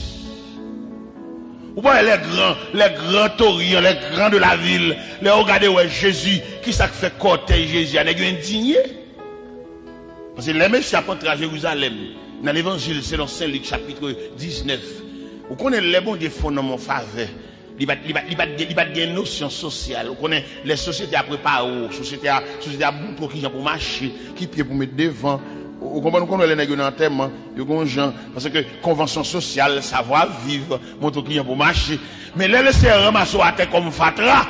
Ou pa wè lè gran, lè gran tori an, lè gran de la vil, lè yo gade wè Jezi, kisa k fè kòtèj Jezi a, nèg yo endinye? Paske lè Mesi ap antre a Jerizalèm, nan levanjil selon Sen Lik chapit diznèf, ou konnen lè Bondye fè yon nonm yon favè, li pa t, li pa t, li pa t gen, li pa t gen nosyon sosyal. Ou konnen, lè sosyete a prepare w, sosyete a, sosyete a montre w kijan pou w mache, ki pye pou w met devan. Ou, ou konprann, ou konn wè lè nèg yo nan antèman, yo gen yon jan, paske konvansyon sosyal, savwa viv, montre w kijan pou w mache. Men lè Lesenyè ranmase w atè kòm fatra,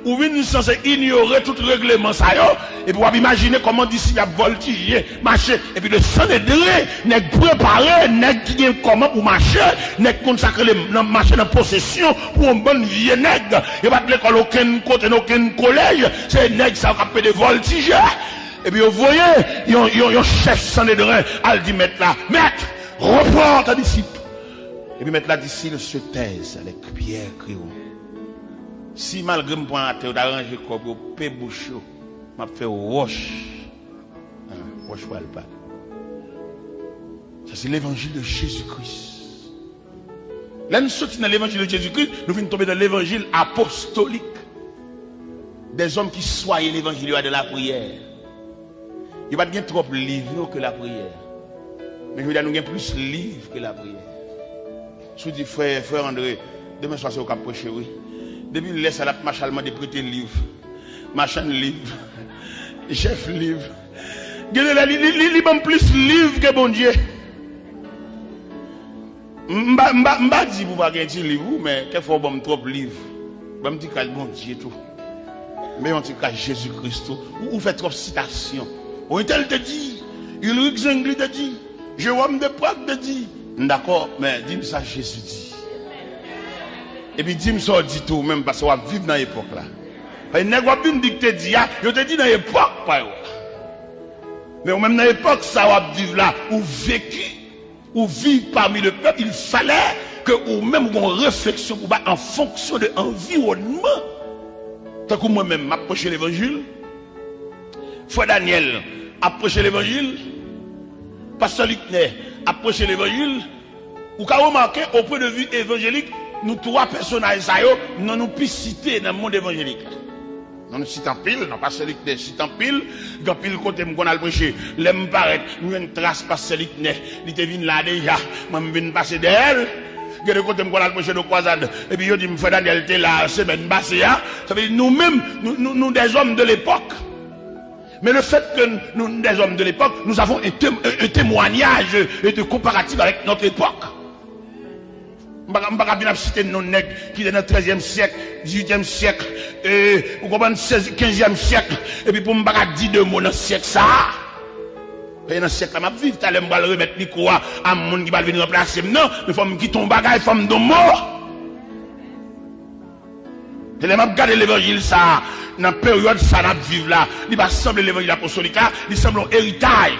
ou vin sanse inyore tout regleman sa yo, epi w ap imajine kòman disip ap vòltije, mache, epi le Sanedren, nèg prepare, nèg ki gen kòman pou mache, nèg konn sa k rele nan mache nan posesyon pou yon bann vye nèg. Yo pa t lekòl okenn kote, nan okenn kolèj, se nèg sa yo k ap pede vòltije. Epi yo voye yon, yon, yon chèf Sanedren al di mèt la, Mèt, repran ta disip. Epi mèt la di, s'il se taise, les pierres crieront. Si malgre m pran atè, yo ta ranje kò pou yo pe bouch yo, m ap fè wòch. Ah, wòch pral pale. Sa se levanjil de Jezi Kris. Lè n soti nan levanjil de Jezi Kris, nou vin tonbe nan levanjil apostolik. Des hommes qui soignaient l'évangile dans la prière. Yo pa t gen twòp liv non ke lapriyè. Men jodi a nou gen plis liv ke lapriyè. Si w di, frè, frè Andre, demen swa se ou k ap preche, wi. Depi lè sa l ap mache al mande prete liv. Machann liv. Chèf liv. Gen de lè li, li, li, li ban m plis liv ke Bondye. M pa, m pa, m pa di pou pa gen ti liv, wi, men kèk fwa w ban m twòp liv. Ban m ti kras Bondye tou. Men yon ti kras Jezi Kris tou. Ou, ou fè twòp sitasyon. Ou entèl te di, Ulrich Zwingli te di, Jérôme de Prague te di. M dakò, men di m sa Jezi di. Epi di m sa w di tou, menm paske w ap viv nan epòk la. Paske nèg w ap vin di k te di a, yo te di nan epòk pa yo a. Men ou menm nan epòk sa w ap viv la, ou veki, ou viv pami le pèp, il falè ke ou menm ou gon refleksyon pou bay an fonksyon de anviwònman. Tankou mwen menm, m ap preche levanjil, frè Daniel ap preche levanjil, pastè Liknè ap preche levanjil, ou ka remake, o pwen de vi evanjelik, nou twa pèsonaj sa yo, non nou pi site nan mond evanjelik la. Non nou site anpil, non pastè Liknè site anpil, gen anpil kote m konn al preche. Lè m parèt, m jwenn tras pastè Liknè, li te vin la deja, mwen m vin pase dèyè l. Gen de kote m konn al preche de kwazad, epi yo di m, frè Daniel te la semèn pase a. Sa vle di nou menm, nou, nou, nou des hommes de l'époque. Mais le fait que nous, nous des hommes de l'époque, nous avons un, tém- un- un témoignage de comparatif avec notre époque. M pa ka- m pa ka vin ap site non nèg ki te nan trèzyèm syèk, dizuityèm syèk, e, ou konprann, sèz, kenzyèm syèk, epi pou m pa ka di de mo nan syèk sa a. Paske nan syèk la m ap viv, talè m pral remèt mikwo a a moun ki pral vin ranplase m nan, men fò m kite yon bagay, fò m di yon mo. E lè m ap gade levanjil sa a, nan peryòd sa n ap viv la, li pa sanble levanjil apostolik la, li sanble yon eritaj.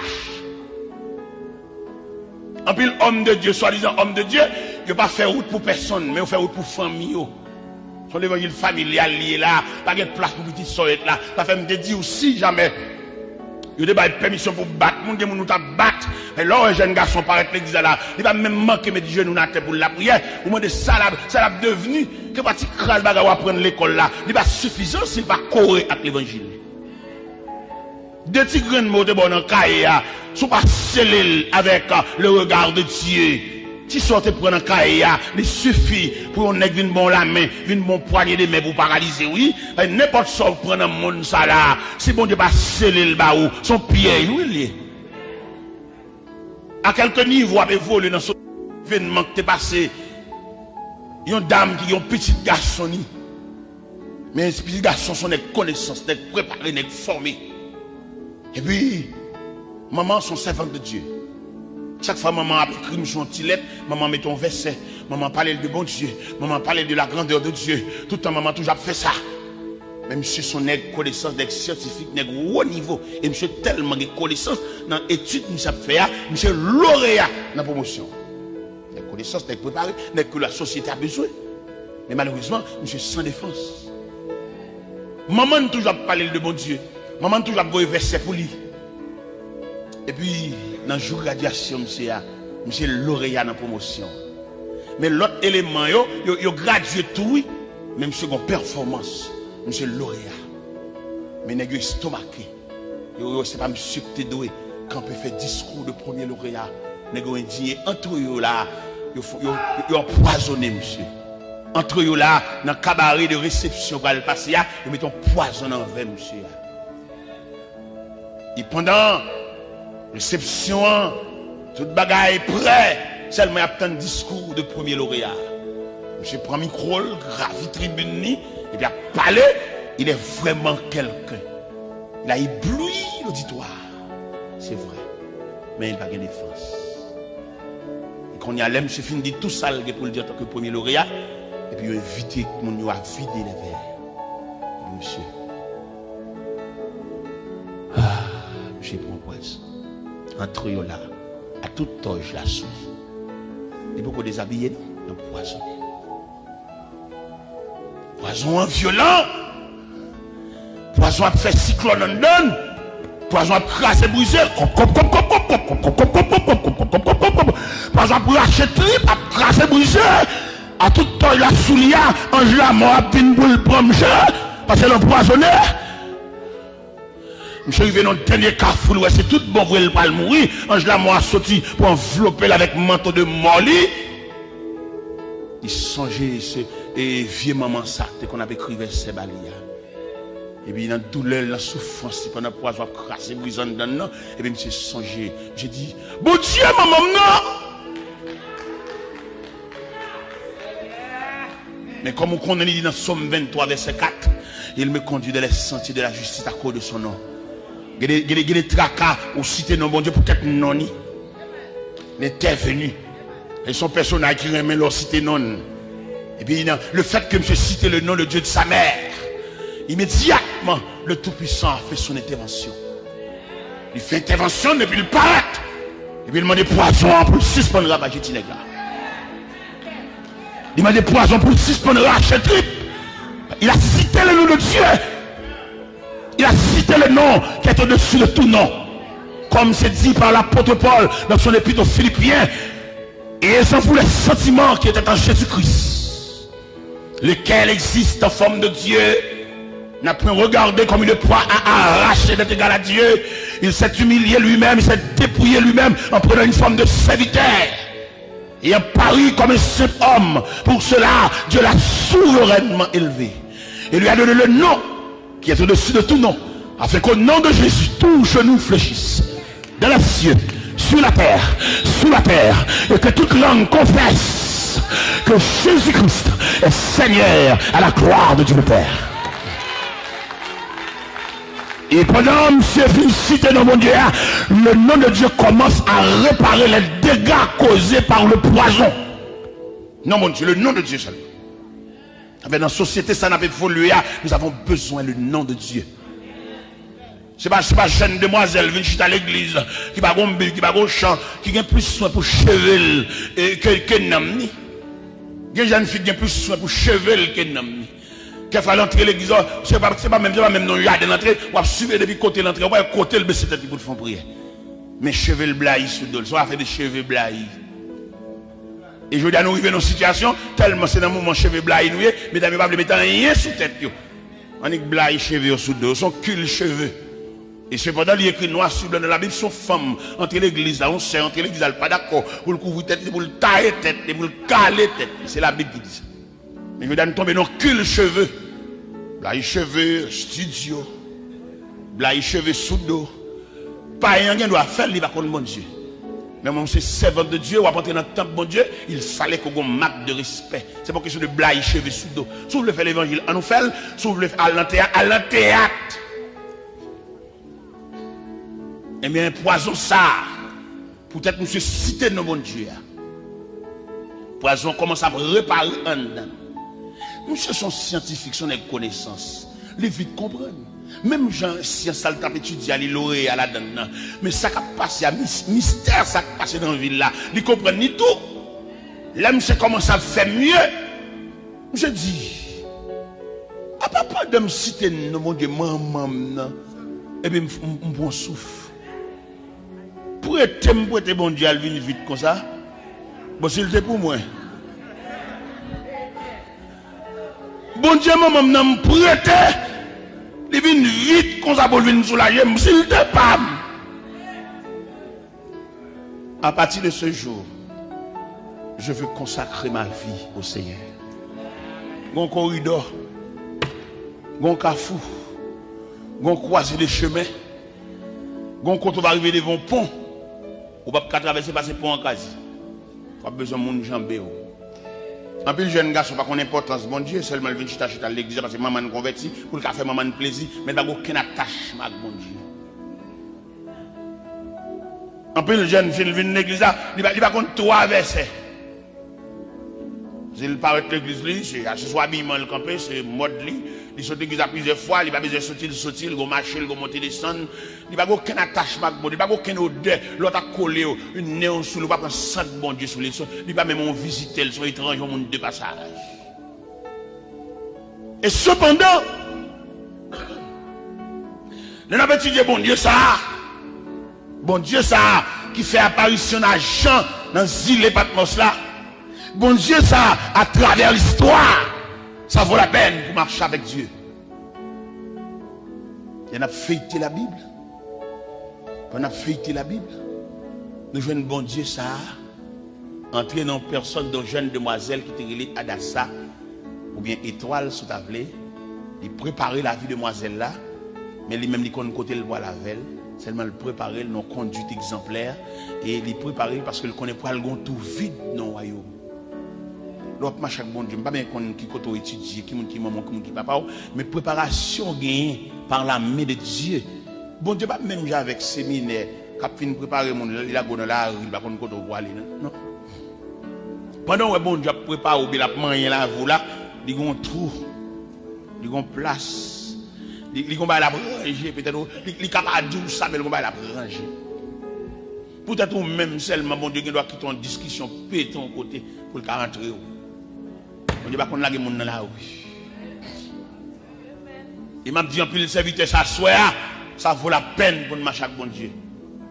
Anpil homme de Dieu, swadizan homme de Dieu, yo pa fè wout pou pèsonn, men yo fè wout pou fanmi yo. Se yon levanjil familyal li ye la, pa gen plas pou pitit sa w ye la. Sa fè m te di w, si jamè yo te bay pèmisyon pou bat moun, gen moun nou t ap bat. Men lè w wè jèn gason parèt legliz la, la, li pa menm manke met jenou l atè pou l lapriyè. Ou mande sa l ap, sa l ap devni. Ke pa ti kras bagay w aprann lekòl la, li pa sifizan si l pa kore ak levanjil. De ti grenn mo w te ba w nan kaye a, si w pa sele l avèk, euh, le regard de Dieu, ti sa w te pran nan kaye a, li sifi pou yon nèg vin ba w lamen, vin ba w pwanye de men pou w paralize, wi. Paske nenpòt sa w pran nan monn sa la, si Bondye pa sele l ba ou, se yon pyèj, wi, l ye. A kèlke nivo w ap evolye nan so- evènman ki te pase, yon dam ki gen yon pitit gason ni. Men pitit gason se yon nèg konesans, nèg prepare, nèg fòme. Epi, manman se yon sèvant de Dye. Chak fwa manman ap ekri m sou yon ti lèt, manman mete yon vèsè, manman pale l de Bondye, manman pale l de la grandeur de Dieu. Tout tan manman toujou ap fè sa. Men misye se yon nèg konesans, nèg syantifik, nèg wo nivo. E misye tèlman gen konesans nan etid misye ap fè a, misye loreya nan pwomosyon. Nèg konesans, nèg prepare, nèg ke lasosyete a bezwen. Men malerezman, misye san defans. Manman n toujou ap pale l de Bondye. Manman n toujou ap voye vèsè pou li. Epi, nan jou gradyasyon misye a, misye loreya nan pwomosyon. Men lòt eleman yo, yo, yo gradye tou wi. Men misye gon pèfòmans. Misye loreya. Men nèg yo estomake. Yo, yo, se pa misye ki te dwe kanpe fè diskou de premye loreya. Nèg yo endiye antre yo la, yo, fo- yo, yo, yo anpwazonnen misye. Antre yo la, nan kabare de resepsyon pral pase a, yo mete yon pwazon nan vè misye a. E pandan resepsyon an, tout bagay prè, sèlman y ap tann diskou de premye loreya. Misye pran mikwo l, gravi tribin li, epi ap pale, il est vraiment quelqu'un. Il a ébloui l'auditoire. Se vre. Men li pa gen defans. E kounye a, lè misye fin di tou sa l gen pou l di antanke premye loreya, epi yo envite moun yo a vide lè vè. Epi misye, ah, misye pran pwazon. Antre yo la, a tout tòj la sou li. Li poko dezabiye non, l anpwazonnen. Pwazon an vyolan. Pwazon ap fè siklòn anndan l. Pwazon ap kraze brize. Kòp, kòp, kòp, kòp, kòp, kòp, kòp, kòp, kòp, kòp, kòp, kòp, kòp, kòp, kòp, kòp. Pwazon ap rache trip, ap kraze brize. A tout tòj la sou li a, anj lamò ap vin pou l pran misye. Paske l anpwazonnen. Misye rive nan dènye kafou, l wè se tout bon vre l pral mouri. Anj lamò a soti pou anvlope l avèk manto de mò li. Li sonje se e, vye manman sa te konn ap ekri vèsè ba li a. Epi nan doulè l, nan soufrans li, pandan pwazon ap kraze brize anndan l nan, epi misye sonje, misye di, Bondye manman m nan! Men kòm ou konnen li di nan Sòm venntwa vèsè kat, Il me conduit dans les sentiers de la justice à cause de son nom. Gen de, gen de, gen de traka ou site non Bondye poutèt non li. Li entèveni. E se yon pèsonaj ki renmen lè w site non l. Epi nan, le fait que misye site le nom de Dieu de sa mère, immédiatement, le Tout-Puissant a fait son intervention. Li fè entèvansyon l epi li parèt. Epi li mande pwazon an pou l sispann ravaje ti nèg la. Li mande pwazon pou l sispann rache trip. Il a cité le nom de Dieu. Il a cité le nom qui est au-dessus de tout nom. Comme c'est dit par l'apôtre Paul dans son épître aux Philippiens, ayez en vous les sentiments qui étaient en Jésus-Christ, lequel existe en forme de Dieu, n'a point regardé comme une proie à arracher d'être égal à Dieu. Il s'est humilié lui-même, il s'est dépouillé lui-même en prenant une forme de serviteur. Ayant paru comme un simple homme, pour cela, Dieu l'a souverainement élevé et lui a donné le nom qui est au-dessus de tout nom, afin qu'au nom de Jésus, tout genou fléchisse, dans les cieux, sur la terre, sous la terre, et que toute langue confesse que Jésus-Christ est Seigneur, à la gloire de Dieu le Père. E pandan misye fin site non Bondye a, le nom de Dieu commence à réparer les dégâts causés par le poison. Non Bondye, le nom de Dieu seulement. Afè nan sosyete sa n ap evolye a, nous avons besoin le nom de Dieu. Se pa, se pa jèn demwazèl vin chita legliz, ki pa gon bib, ki pa gon chan, ki gen plis swen pou cheve l, e, ke, ke nanm ni. Gen jèn fi ki gen plis swen pou cheve l ke nanm ni. Kèfwa l antre legliz, o, se pa, se pa menm, se pa menm nan jaden l antre, w ap swiv li depi kote l antre, w pa wè kote l bese tèt li pou l fè yon priyè. Men cheve l blayi sou do l, se yon afè de cheve blayi. E jodi a nou rive nan yon sitiyasyon, tèlman se nan moman cheve blayi nou ye, medam yo pa vle mete anyen sou tèt yo. Annik blayi cheve yo sou do yo, se yon kil cheve. E sepandan, li ekri nwa sou blan nan Labib, se yon fanm antre legliz la, yon sè antre legliz la, li pa dakò pou l kouvri tèt li, pou l taye tèt li, pou l kale tèt li. Se Labib ki di sa. Men jodi a nou tonbe nan kil cheve. Blayi cheve, estidyo. Blayi cheve sou do. Payen an gen dwa fè l, li pa konn Bondye. Men mwen, se sèvant de Dieu, w ap antre nan tanp Bondye, il fallait ke w gen yon mak de respè. Se pa kesyon de blayi cheve sou do. Si w vle fè levanjil, ann nou fè l. Si w vle al nan teyat, al nan teyat. Ebyen, pwazon sa a, poutèt misye site non Bondye a, pwazon an kòmanse ap repare anndan l. Misye se yon syantifik, se yon nèg konesans. Li vit konprann. Menm jan syans sa l t ap etidye a, li loreya ladan l nan. Men sa k ap pase a, mis-, mistè sa k pase nan vi l la, li konprann li tou. Lè misye kòmanse ap fè mye, misye di, apa pandan m site non Bondye manman m nan, epi m, m, m pran souf. Prete m prete Bondye al vin vit konsa. Bon, si l te pou mwen. Bondye manman m nan m prete, li vin vit konsa pou l vin soulaje m. Si l te pa m. À partir de ce jour, je veux consacrer ma vie au Seigneur. Gon koridò, gon kafou, gon kwaze de chemen, gon kote w va rive devan yon pon, ou p ap ka travèse pase pon an kraze. W ap bezwen moun janbe w. Anpil jèn gason pa konn enpòtans Bondye, sèlman l vin chita, chita legliz la, paske manman n konvèti, pou l ka fè manman n plezi, men l pa gen okenn atachman ak Bondye. Anpil jèn fi l vin legliz la, li pa, li pa konn twa vèsè. Se l parèt legliz li, se akseswa abiman l kanpe, se mòd li. Li sot legliz la plizyè fwa, li pa bezwen soti, l soti, l gon mache, l gon monte desann. Li pa gen okenn atachman ak Bondye, li pa gen okenn odè. Lè w ta kole w, nen w sou li, ou pa pran sant Bondye sou li. Li pa menm yon vizitè, l se yon etranje, yon moun de pasaj. E sepandan, lè n ap etidye Bondye sa a, Bondye sa a ki fè aparisyon nan Jan nan zile Patmòs la, Bondye sa a, atravè listwa, sa vo lapèn pou mache avèk Dye. Lè n ap feyte Labib, pandan n ap feyte Labib, nou jwenn Bondye sa a antre nan yon pèsòn, de yon jèn demwazèl ki te rele Adasa, oubyen Etwal, si w ta vle. Li prepare lavi demwazèl la, men li menm li konn kote l pral avè l, sèlman l prepare l nan yon kondwit egzanplè, e li prepare l paske l konnen pral gen yon tou vid nan wayòm. Lè w ap mache ak Bondye, m pa byen konn ki kote w etidye, ki moun ki manman w, ki moun ki papa w, men preparasyon w genyen par la main de Dieu. Bondye pa menm jan avèk seminè k ap fin prepare moun, li lage w nan lari, li pa konn kote w prale, non. Non. Pandan w wè Bondye ap prepare w, oubyen l ap manyen lavi w la, li gen yon twou, li gen yon plas, li, li gen yon bagay l ap ranje, petèt ou, li, li ka pa di w sa, men l gen yon bagay l ap ranje. Poutèt ou menm sèlman, Bondye gen dwa kite yon diskisyon pete yon kote pou l ka antre w. Bondye pa konn lage moun nan lari. E m ap di anpil sèvitè sa aswè a, sa vo lapèn pou n mache ak Bondye.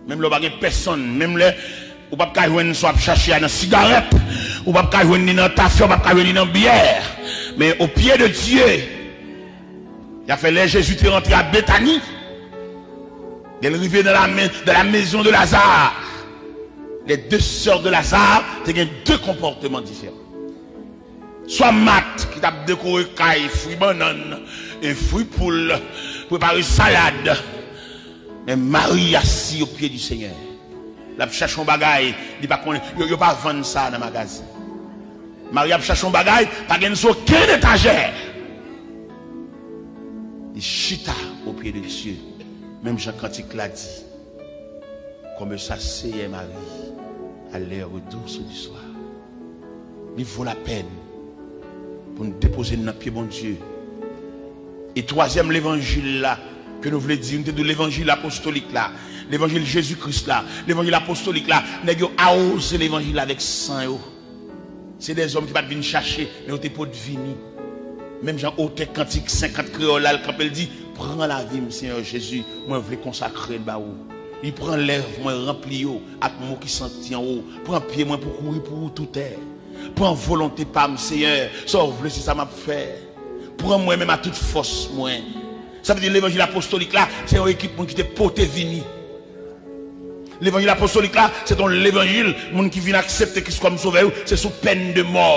Menm lè w pa gen pèsonn, menm lè ou p ap ka jwenn sa w ap chache a nan sigarèt, ou p ap ka jwenn li nan tafya, ou p ap ka jwenn li nan byè. Men au pied de Dieu, y a fè lè Jezi te rantre a Betani, lè l rive dans la, mais-, dans la maison de Lazare, les deux sœurs de Lazare te gen de konpòtman diferan. Swa Mat ki t ap dekore kay, fri bannann, e fri poul, prepare salad. Men Mari asi au pied du Seigneur. L ap chache yon bagay, li pa konnen, yo, yo pa vann sa nan magazen. Mari ap chache yon bagay, pa gen sou okenn etajè. Li chita au pied de Dieu. Menm jan kantik la di, Comme ça, Seigneur Marie, à l'heure douce du soir. Li vo lapèn pou n depoze n nan pye Bondye. E twazyèm levanjil la, ke nou vle di, nou te di levanjil apostolik la, levanjil Jezi Kris la, levanjil apostolik la, nèg yo awoze levanjil la avèk san yo. Se dèzòm ki pa t vin chache, men yo te pot vini. Menm jan otè kantik senkant kreyòl la, l kanpe, l di, Pran lavi m, Senyè Jezi, mwen vle konsakre l ba ou. Li pran lèv mwen, ranpli yo ak mo ki santi anwo. Pran pye mwen pou kouri pou ou toutè. Pran volonte pa m, Senyè, sa w vle, se sa m ap fè. Pran mwen menm a tout fòs mwen. Sa vle di levanjil apostolik la, se yon ekip moun ki te pote vini. Levanjil apostolik la, se te yon levanjil, moun ki vin aksepte Kris kòm sovè yo, se sou pèn de mò.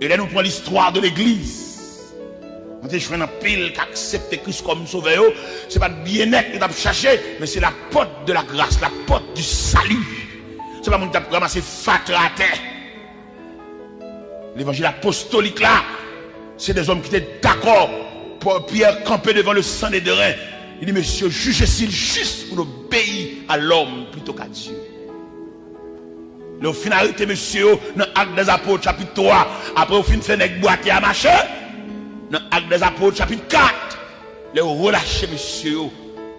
E lè nou pran listwa de legliz, nou te jwenn anpil k aksepte Kris kòm sovè yo, se pa t byennèt yo t ap chache, men se la porte de la grâce, la porte du salut. Se pa moun k t ap ranmase fatra atè. Levanjil apostolik la, se dèzòm ki te dakò. Pò-, Pyè kanpe devan le Sanedren. Li di, Mesye, jije si l jis pou n obeyi a lòm plito k a Dye. Lè yo fin arete mesye yo nan Actes des Apôtres chapit twa, apre yo fin fè nèg bwate a mache, nan Actes des Apôtres chapit kat, lè yo relache mesye yo,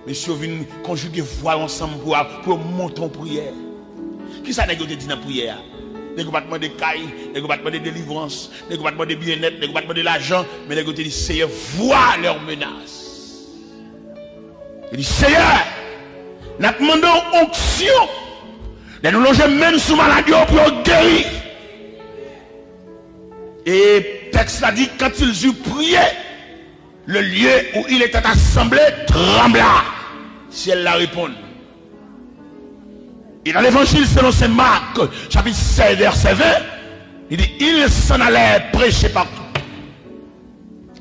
mesye yo vin konjige vwa yo ansanm pou, pou yo monte yon priyè. Kisa nèg yo te di nan priyè a? Nèg yo pa t mande kay, nèg yo pa t mande delivrans, nèg yo pa t mande byennèt, nèg yo pa t mande lajan, men nèg yo te di, Seyè, vois leurs menaces. Yo di, Seyè, n ap mande w onksyon. Lè nou lonje men n sou malad yo pou yo geri. E tèks la di, quand ils eurent prié, le lieu où ils étaient assemblés trembla. Syèl la reponn. E nan levanjil selon Sen Mak, chapit sèz, vèsè ven, li di, Ils s'en allèrent prêcher partout.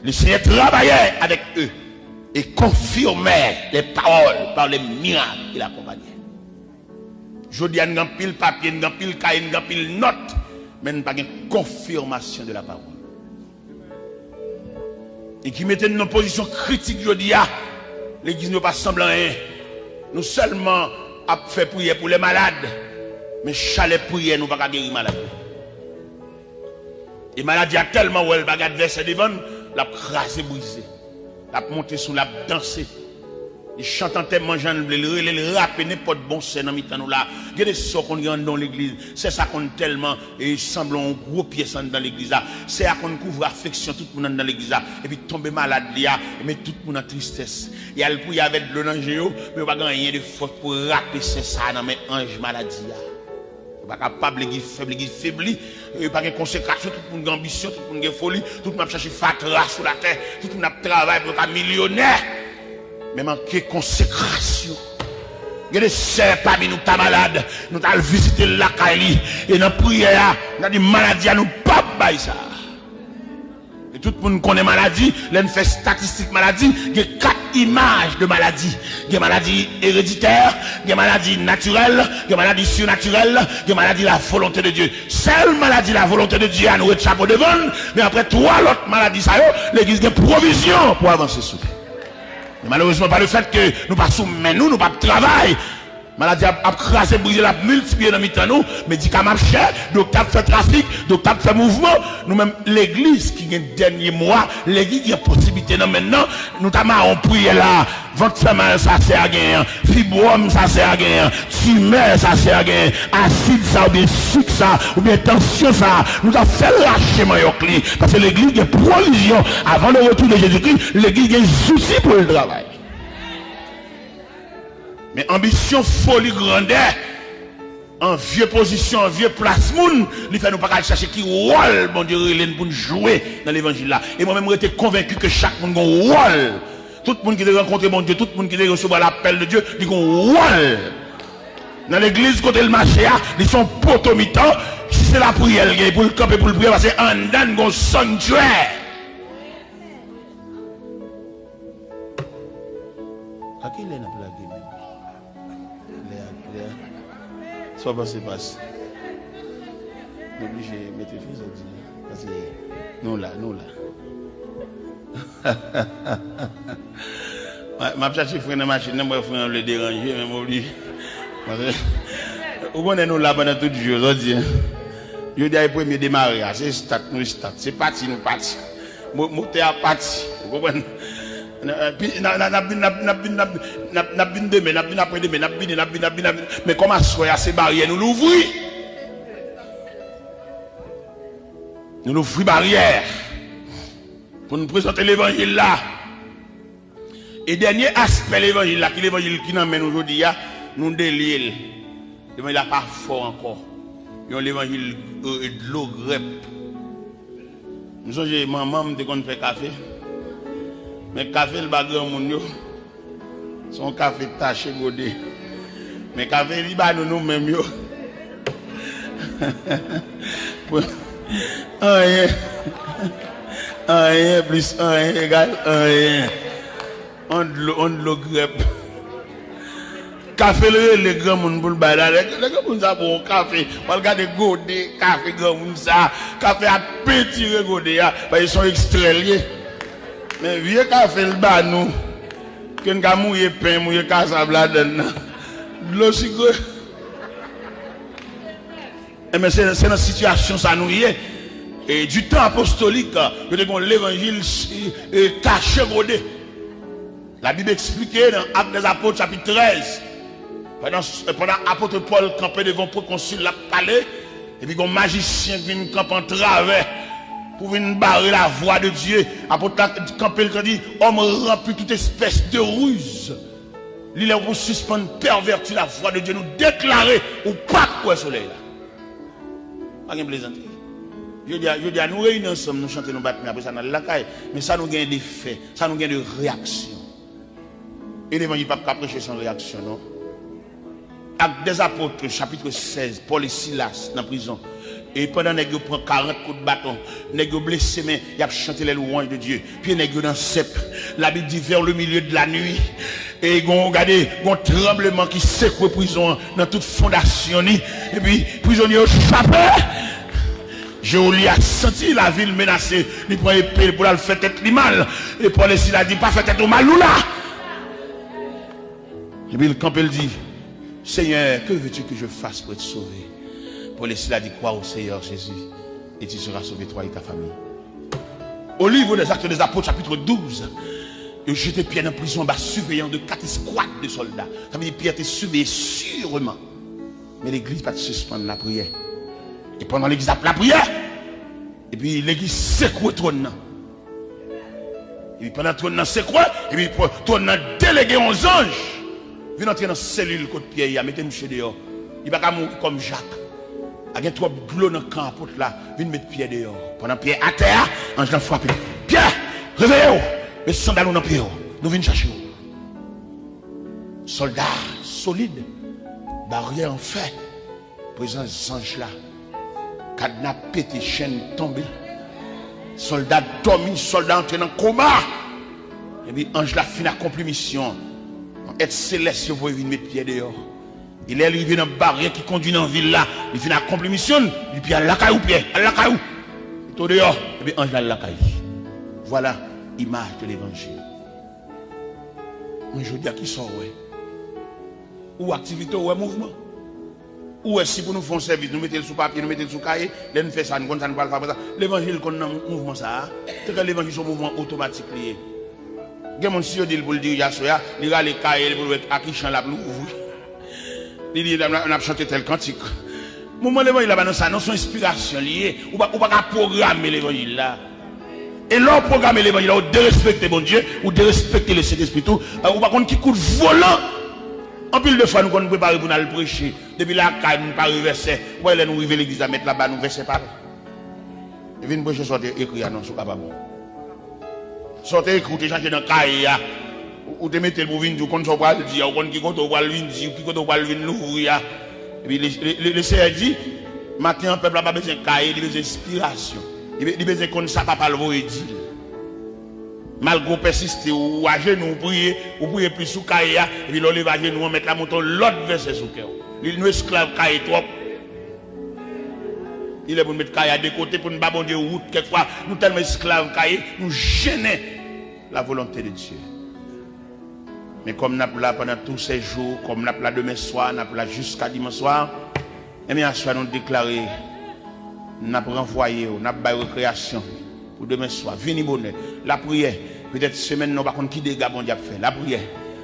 Le Seigneur travaillait avec eux et confirmait les paroles par les miracles qu'il accompagnait. Jodi a, n gen anpil papye, n gen anpil kaye, n gen anpil nòt, men n pa gen confirmation de la parole. E ki mete n nan pozisyon kritik jodi a, legliz nou pa sanble anyen. Nou sèlman ap fè priyè pou lè malad, men chalè priyè nou pa ka geri malad. E maladi a tèlman wè l pa gen advèsè devan l, l ap kraze brize. L ap monte sou l, l ap danse. Li chante antèman jan l vle, l rele, l rape, nenpòt bon sè nan mitan nou la. Gen de sè w konn gen anndan yon legliz. Sè sa konn tèlman, e, sanble yon gwo pyès anndan legliz la. Sè a konn kouvri afeksyon tout moun anndan legliz la. Epi tonbe malad li a, e met tout moun an tristès. Y al priye avèk dlo nan je yo, men yo pa gen anyen de fòs pou rape sè sa a nan men anj maladi a. Yo pa kapab, legliz fèb, legliz febli, e, pa gen konsekrasyon, tout moun gen anbisyon, tout moun gen foli, tout moun ap chache fatra sou latè, tout moun ap travay pou yo ka milyonè. Men manke konsekrasyon. Gen de sè pami nou ta malad, nou t al vizite l lakay li, e nan priyè a, nou ta di maladi a, nou p ap bay sa. E Tout moun konnen maladi, lè n fè estatistik maladi, gen kat imaj de maladi. Gen maladi ereditè, gen maladi natirèl, gen maladi sinatirèl, gen maladi la volonté de Dieu. Sèl maladi la volonté de Dieu a nou ret chapo devan l, men apre twa lòt maladi sa yo, legliz gen pwovizyon pou avanse sou li. Men malerezman, pa le fèt ke nou pa sou men nou, nou p ap travay, maladi ap, ap kraze, brize, l ap miltipliye nan mitan nou. Medikaman ap chè, doktè ap fè trafik, doktè ap fè mouvman. Nou menm, legliz ki gen dènye mo a, legliz ki gen posiblite nan men n nan, nou ta mawon priyè la. Vant fè mal sa sè a genyen, fibwòm sa sè a genyen, timè sa sè a genyen, asid sa oubyen sik sa, oubyen tansyon sa, nou ta fè l rache manyòk li. Paske legliz gen pwovizyon. Avant le retour de Jésus-Christ, legliz gen zouti pou l travay. Men anbisyon, foli, grandè, an vye pozisyon, an vye plas moun, li fè nou pa ka al chache ki wòl Bondye rele n pou n jwe nan levanjil la. E mwen menm, m rete konvenki ke chak moun gen yon wòl. Tout moun ki te rankontre Bondye, tout moun ki te resevwa lapèl de Dye, li gen yon wòl. Nan legliz kote l mache a, li se yon poto mitan, si se lapriyè l gen pou l kanpe, pou l priye, paske anndan n gen yon sanctuary. A ki lè n ap lage menm? Lè a, lè a. Sa w panse, pas? Nou oblije mete fin, sa w di a. Paske nou la, nou la. M ap chache fren nan machin nan, m wè fren an vle deranje, men m oblije. Paske ou konnen nou la pandan tout jou, sa w di a. Jodi a e premye demare a, se stat nou stat, se pati nou pati. Mo-, motè a pati, ou konprann? N a, pi, n a, n a, n ap vin, n ap, n ap vin, n ap, n ap, n ap vin demen, n ap vin apre demen, n ap vini, n ap vin, n ap vin, n ap vin. Men kòm aswè a se baryè nou louvri. Nou louvri baryè pou n prezante levanjil la. E dènye aspè levanjil la, ki levanjil ki nan men nou jodi a, nou delye l. Levanjil la pa fò ankò. Yon levanjil, e, e, dlo grèp. M sonje manman m te konn fè kafe. Men kafe l ba granmoun yo, se yon kafe tache gode. Men kafe li ba nou, nou menm yo, anyen. Anyen plis anyen egal anyen. On dlo, on dlo grèp. Kafe l rele granmoun pou l bay la. Lè, lè granmoun sa bon kafe, w al gade gode kafe granmoun sa. Kafe a pentire gode a. Paske se yon ekstrè l ye. Men vye kafe l ba nou, ke n ka mouye pen, mouye kasab ladann nan. Dlo sikre. Enben, se, se nan sitiyasyon sa nou ye. E, du temps apostolique, yo te gen yon levanjil, e, kache gode. Labib eksplike nan Actes des Apôtres, chapit trèz, pandan, pandan apot Pòl kanpe devan pwokonsil, l ap pale, epi gen yon majisyen ki vin kanpe antravè pou vin bare lavwa de Dye. Apot la kanpe, l te di, Homme rempli toute espèce de ruse. Li lè pou sispann pèvèti lavwa de Dye. Nou deklare ou pa kwè solèy la. Pa gen plezantri. Jodi a, jodi a, nou reyini ansanm, nou chante, nou bat men, apre sa, n al lakay. Men sa nou gen de fè, sa nou gen de reyaksyon. E levanjil p ap ka preche san reyaksyon, non. Actes des Apôtres, chapitre seize, Pòl e Silas nan prizon. E pandan nèg yo pran karant kout baton, nèg yo blese, men y ap chante les louanges de Dieu. Pye nèg yo nan sèp. Labib di, vers le milieu de la nuit, e gon, gade, gon tranbleman ki sekwe prizon an nan tout fondasyon li. Epi prizonye yo chape. Jewoli a santi lavil menase, li pran epe l pou l al fè tèt li mal. E Pòl e Silas di, pa fè tèt ou mal, nou la. Epi l kanpe, l di, Seigneur, que veux-tu que je fasse pour être sauvé? Pòl e Silas di, crois au Seigneur Jésus, et tu seras sauvé, toi et ta famille. Au livre des Actes des Apôtres, chapitre douze, yo jete Pyè nan prizon anba siveyans de kat eskwad de sòlda. Sa vle di Pyè te siveye sireman. Men legliz pa t sispann lapriyè. E pandan legliz ap lapriyè, epi legliz sekwe twòn nan. Epi pandan twòn nan sekwe, epi pw-, twòn nan delege yon zanj vin antre nan selil kot Pyè ye a, mete misye deyò. Li pa ka mouri kòm Jak. A gen twòp dlo nan kan apot la, vin met Pyè deyò. Pandan Pyè atè a, anj lan frape. Pyè, reveye w! Met sandal ou nan pye w. Nou vin chache w. Sòlda solid, baryè an fè, prezans zanj la, kadna pete, chenn tonbe. Sòlda dòmi, sòlda antre nan koma. Epi anj la fin akonpli misyon an. Yon èt selès yo voye vin met pyè deyò. E lè l rive nan baryè ki kondui nan vil la, li fin akonpli misyon l, li di pyè al lakay ou, pyè, al lakay ou. Li tou deyò, epi anj la al lakay li. Vwala imaj de levanjil. Men jodi a, kisa w wè? Ou aktivite, ou wè mouvman. Ou wè, si pou nou fè yon sèvis, nou mete l sou papye, nou mete l sou kaye, lè n fè sa, n konn sa n pral fè apre sa. Levanjil konn nan mou- mouvman sa a. Se ke levanjil se yon mouvman otomatik li ye. Gen moun, si yo di l pou l dirije aswè a, li rale kaye l pou l wè a ki chan l ap louvri. Li di, n ap, n ap chante tèl kantik. Mouvman levanjil la pa nan sa, non, se yon enspirasyon li ye. Ou pa, ou pa ka pwograme levanjil la. E lè w pwograme levanjil la, ou derespekte Bondye, ou derespekte Lesentespri tou. Ou pa konn ki kout volan. Anpil de fwa, nou konn prepare pou n al preche. Depi lakay nou, n pare vèsè. Ou wè, lè nou rive legliz la, mèt la ba nou vèsè pa l. E vin preche sa w te ekri a, non, si w kapab. Sa w te ekri, ou te chache nan kaye a. Ou, ou te mete l pou vin di, ou konn sa w pral di a, ou konn ki kote w pral vin di, ki kote w pral vin louvri a. Epi le, le, le, le Seyè di, maten an, pèp la pa bezwen kaye, li bezwen enspirasyon. Li be-, li bezwen konn sa papa l voye di l. Malgre w pèsiste, ou, ou ajenou, ou priye, ou priye plis sou kaye a, epi lè w leve ajenou an, mèt la montre yon lòt vèsè sou kè w. Li, nou esklav kaye twòp. Li lè pou n met kaye a de kote, pou n ba Bondye wout. Kèkfwa, nou tèlman esklav kaye, nou jennen la volonte de Dye. Men kòm n ap la pandan tou se jou, kòm n ap la demen swa, n ap la jiska dimanch swa, enben aswè a nou deklare, n ap ranvwaye w, n ap bay rekreyasyon pou demen swa. Vini bonè. Lapriyè. Petèt semèn nan, ou pa konn ki dega Bondye ap fè. Lapriyè.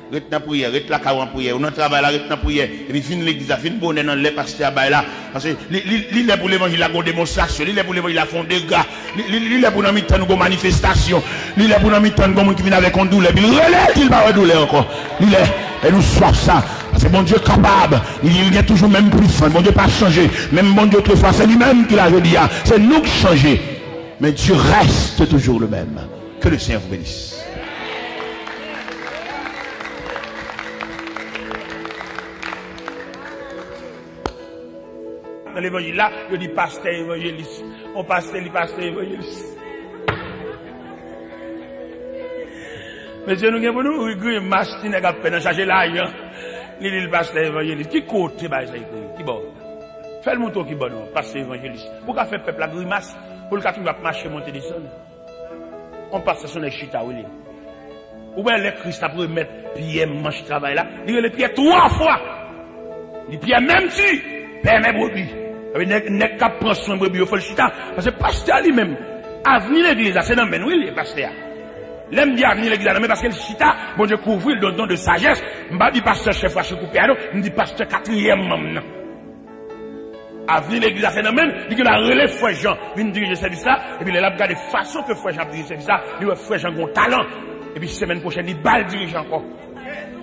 Ret nan priyè, ret lakay ou an priyè. Ou nan travay la, ret nan priyè. Epi vin legliz la, vin bonè nan lè pastè a bay la. Paske li, li, li lè pou levanjil la gon demonstrasyon, li lè pou levanjil la fè yon dega, li, li, li lè pou nan mitan nou gon manifestasyon, li lè pou nan mitan nou gon moun ki vin avèk yon doulè, epi l rele, di l pa wè doulè ankò. Li lè, e nou swaf sa. Paske Bondye kapab, li, li gen toujou menm pwisans, Bondye pa chanje. Menm Bondye otrefwa, se li menm ki la jodi a, se nou k chanje. Men Dye reste toujours le même. Que le Seigneur vous bénisse. Nan levanjil la, yo di pastè evanjelis. On pastè, li pastè evanjelis. Mesye, nou gen pou nou ri grimas ti nèg ap fè nan chache lajan. Li di l pastè evanjelis. Ki kote bagay sa ekri? Ki bò? Fè l montre w ki bò non, pastè evanjelis. Pou ka fè pèp la grimas, pou l ka toujou ap mache monte desann. On pastè se yon nèg chita, wi, li. Ou wè lè Kris t ap remèt Pyè manch travay la, li rele Pyè twa fwa. Li, Pyè, menm si, pè mè brebi. Sa vle di nèg, nèg k ap pran swen brebi yo, fò l chita. Paske pastè a li menm, avni legliz la, se nan men l, wi, li ye, pastè a. Lè m di avni legliz la nan men, paske l chita, Bondye kouvri l, don, don de sajès. M pa di pastè chèf rache koupe a, non. M di pastè katriyèm manm nan. Avni legliz la se nan men l, li gen dwa rele frè Jan vin dirije sèvis la, epi lè l ap gade fason ke frè Jan ap dirije sèvis la, li wè frè Jan gen yon talan, epi semèn pwochèn li ba l dirije ankò.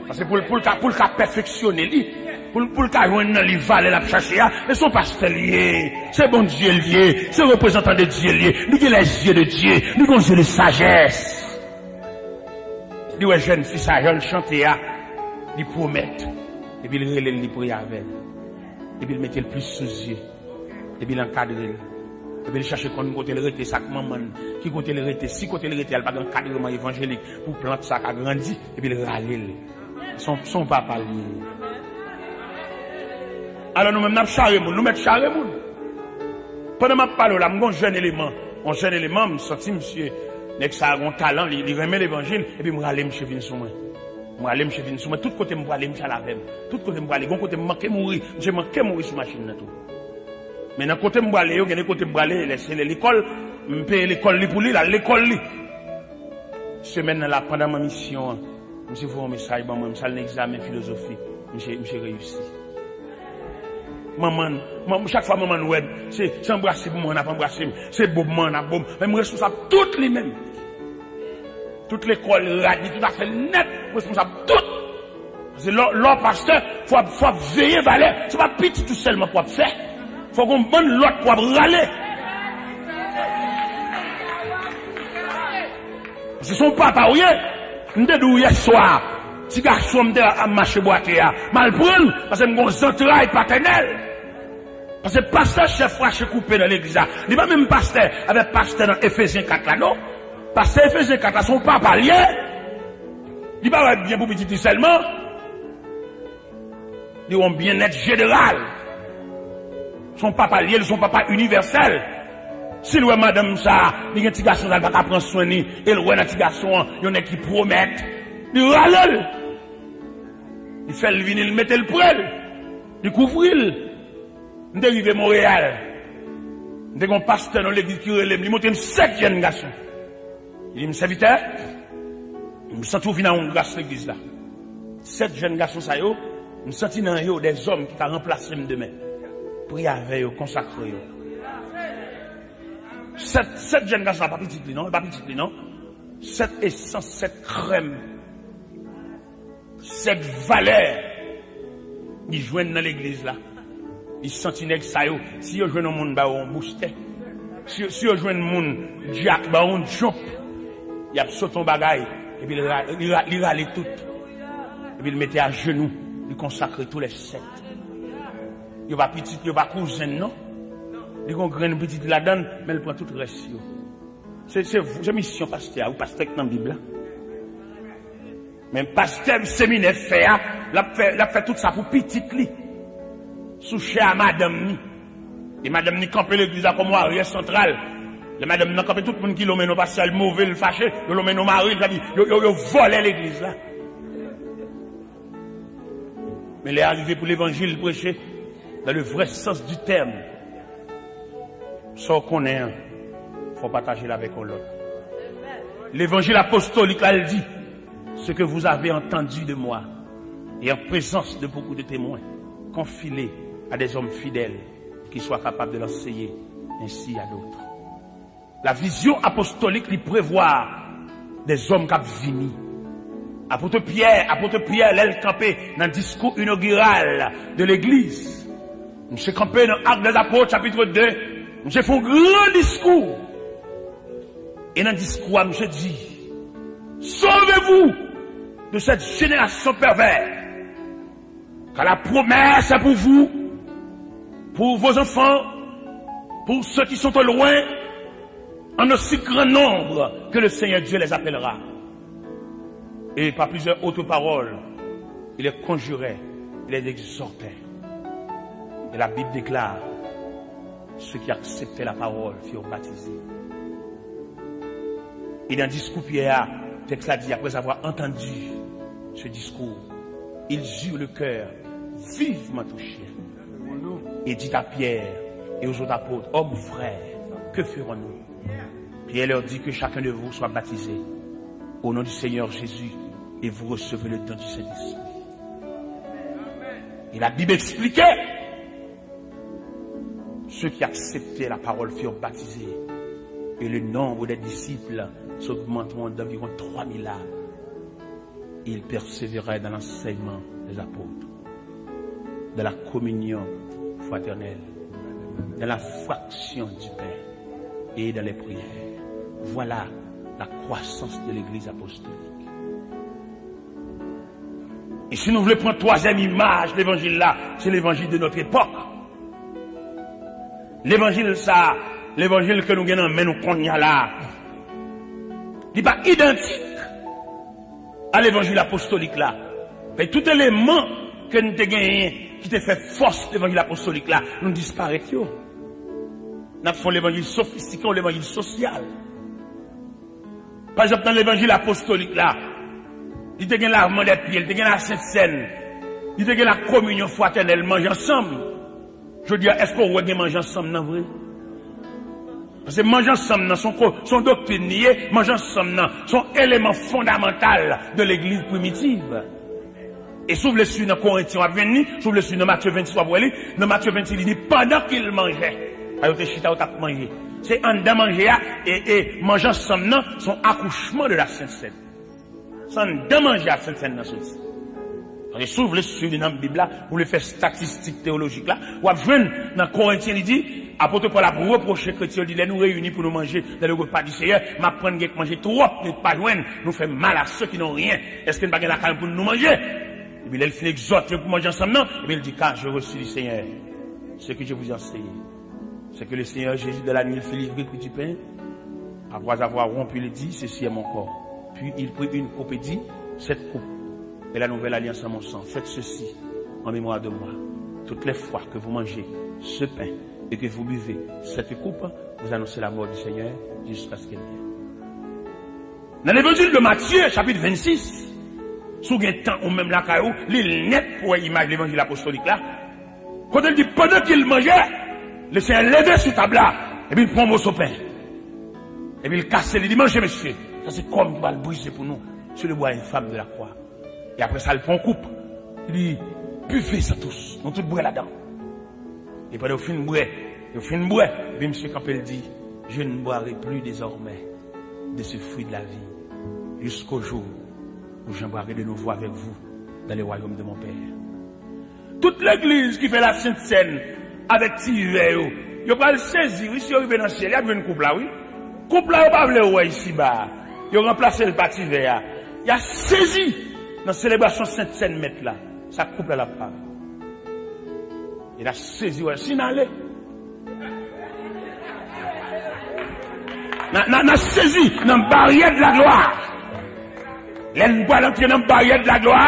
Paske pou l, pou l ka, pou l ka pèfeksyone li, pou l, pou l ka jwenn nan li valè l ap chache a, e se yon pastè l ye, se Bondye l ye, se reprezantan de Dye l ye, li gen lèzye de Dye, li gon zye de sajès. Li wè jèn fi sa, jan l chante a, li pwomèt, epi l rele l, li priye avè l. Epi l mete l plis sou zye. Epi l ankadre l. Epi l chache konn kote l rete, sa k manman l, ki kote l rete, si kote l rete a, l pa gen ankadreman evanjelik pou plant sa ka grandi, epi l rale l. Se yon, se yon papa l ye. Alò nou menm n ap chare moun, nou mèt chare moun. Pandan m ap pale w la, m gon jèn eleman, yon jèn eleman, m santi misye, nèg sa a gon talan, li, li renmen levanjil, epi m rale misye vin sou mwen. M rale misye vin sou mwen, tout kote m prale, misye al avè m. Tout kote m prale, gon kote m manke mouri, misye manke mouri sou machin nan tou. Men nan kote m prale yo, gen de kote m prale, lè se lè lekòl, m peye lekòl li pou li, l al lekòl li. Semèn nan la, pandan m an misyon an, misye voye yon mesaj ban mwen, m sa al nan egzamen filozofi, misye, misye reyisi. Manman, manman, chak fwa manman wè m, se, se anbrase pou mwen, n ap anbrase m, se bo pou mwen, n ap bo m. Men m responsab tout li menm. Tout lekòl, rad li, tout afè l nèt, responsab tout. Paske lè, lè w pastè, fò, fò w veye valè. Se pa pitit ou sèlman pou w ap fè. Fò w gon bann lòt pou w ap rale. Paske se yon papa w ye. M te di w yè swa, ti gason m te ap mache bwate a, m al pran l, paske m gon zantray patènèl. Paske pastè chèf rache koupe nan legliz la, li pa menm pastè avèk pastè nan Efezyen kat la, non. Pastè Efezyen kat la, se yon papa l ye. Li pa wè byen pou pitit li sèlman. Li wè yon byennèt jeneral. Se yon papa l ye, li se yon papa inivèsèl. Si l wè madanm sa, li gen ti gason sa, l pa ka pran swen li, e l wè nan ti gason an, yon nèg ki pwomèt, li rale l. Li fè l vini, li mete l pre l. Li kouvri l. M te rive Monreyal. M te gen yon pastè nan legliz ki rele m. Li montre m sèt jèn gason. Li di m, "Sèvitè, m santi w vin a yon gras legliz la. Sèt jèn gason sa yo, m santi nan yo dèzòm ki ka ranplase m demen. Priye avè yo, konsakre yo." Sèt, sèt jèn gason la, pa pitit li non, pa pitit li non. Sèt esans, sèt krèm, sèt valè li jwenn nan legliz la. Li santi nèg sa yo, si yo jwenn yon moun, ba yo yon boustè. Si, si yo jwenn moun, dyak, ba yo yon djonp. Y ap sote yon bagay, epi li ra-, li ra-, li rale tout. Epi li mete ajenou, li konsakre tou lè sèt. Yo pa pitit, yo pa kouzen, non. Li gon grenn pitit ladan l, men l pran tout rès yo. Se, se, se misyon pastè a, wi, pastè k nan Bib la. Men pastè seminè fè a, l ap fè, l ap fè tout sa pou pitit li. Sou chè a madanm ni. E madanm ni kanpe legliz la kòm yon aryè santral. Lè madanm nan kanpe, tout moun ki lonmen non pastè a, l move, l fache, yo lonmen non mari l, sa di, yo, yo, yo vòlè legliz la. Men lè a rive pou levanjil preche, dans le vrai sens du terme, sa w konnen an, fò w pataje l avèk yon lòt. Levanjil apostolik la, l di, ce que vous avez entendu de moi, et en présence de beaucoup de témoins, confiez-le à des hommes fidèles, qu'ils soient capables de l'enseigner ainsi à d'autres. La vizyon apostolik, li prevwa dèzòm k ap vini. Apot Pyè, apot Pyè, lè l kanpe nan diskou inogiral de legliz, misye kanpe nan Actes des Apôtres, chapitre deux, misye fè yon gran diskou. E nan diskou a, misye di, "Sauvez-vous de cette génération perverse, car la promesse est pour vous, pour vos enfants, pour ceux qui sont au loin, en aussi grand nombre que le Seigneur Dieu les appellera." Et par plusieurs autres paroles, il les conjurait, il les exhortait. Et la Bible déclare, ceux qui acceptaient la parole furent baptisés. Et dans discours Pierre, texte a dit, après avoir entendu ce discours, ils eurent le cœur vivement touché et dit à Pierre et aux autres apôtres, hommes frères, que ferons-nous? Pierre leur dit que chacun de vous soit baptisé au nom du Seigneur Jésus et vous recevrez le don du Saint-Esprit. Et la Bible expliquait, ceux qui acceptaient la parole furent baptisés et le nombre des disciples s'augmenteront d'environ trois mille âmes. Il persévéra dans l'enseignement des apôtres, dans la communion fraternelle, dans la fraction du pain et dans les prières. Voilà la croissance de l'Église apostolique. E si nou vle pran twazyèm imaj levanjil la, se levanjil de notre époque. Levanjil sa, levanjil ke nou gen nan men nou konnya la, li pa idantik a levanjil apostolik la. Fè tout eleman ke nou te genyen ki te fè fòs levanjil apostolik la, nou disparèt yo. N ap fè yon levanjil sofistike, yon levanjil sosyal. Pa egzanp, nan levanjil apostolik la, li te gen lavman dè pye, li te gen lasent sèn, li te gen lakominyon fratènèl, manje ansanm. Jodi a, èske w wè gen manje ansanm nan vre? Paske manje ansanm nan, se yon ko-, se yon doktrin li ye, manje ansanm nan, se yon eleman fondamantal de legliz primitiv. E si w vle swiv nan Korentyen, w ap jwenn li. Si w vle swiv nan Matye vennsis, w ap wè li. Nan Matye vennsis, li di, pandan ke l manje, a yo te chita, yo t ap manje. Se anndan manje a, e, e manje ansanm nan, se yon akouchman de la Sent Sèn. Se anndan manje a Sent Sèn nan soti. Paske si w vle swiv li nan Bib la, ou vle fè estatistik teyolojik la, w ap jwenn nan Korentyen, li di, apot Pòl ap repwoche kretyen yo, li di, lè nou reyini pou nou manje dans le repas du Seigneur, m aprann gen k manje twòp, nou pa jwenn, nou fè mal à ceux qui n'ont rien. Èske n pa gen lakay pou nou manje? Epi lè l fin egzòte yo pou manje ansanm nan, epi l di, car j'ai reçu du Seigneur Ce que je vous ai enseigné, c'est que le Seigneur Jésus, dans la nuit, il fit livrer, prit du pain, après avoir rompu, il dit, ceci est mon corps. Puis il prit une coupe et dit, cette coupe est la nouvelle alliance en mon sang. Faites ceci en mémoire de moi. Toutes les fois que vous mangez ce pain et que vous buvez cette coupe, vous annoncez la mort du Seigneur jusqu'à ce qu'il vienne. Nan levanjil de Matye, chapit vennsis, si w gen tan ou menm lakay ou, li l nèt pou w wè imaj levanjil apostolik la. Kote l di, pandan ke l manje, le Senyè leve sou tab la, epi l pran yon moso pen. Epi l kase, li di, manje, mesye, sa se kò m ki pral brize pou nou sur le bois infâme de la croix. E apre sa, l pran yon koup. Li di, buvez ça tous, nou tout bwè ladan. E pandan yo fin bwè, yo fin bwè, epi misye kanpe, l di, je ne boirai plus désormais de ce fruit de la vie jusqu'au jour où je boirai de nouveau avec vous dans le royaume de mon Père. Tout legliz ki fè la Sent Sèn avèk ti vè yo, yo pral sezi, wi, si yo rive nan syèl, y ap jwenn koup la, wi. Koup la, yo pa vle wè isiba a. Yo ranplase l pa ti vè a. Y a sezi nan selebrasyon Sent Sèn Mèt la. Sa koup la, l ap pale. E n a sezi wè, si n ale. N a, n a, n a sezi nan baryè de la glwa. Lè n pral antre nan baryè de la glwa,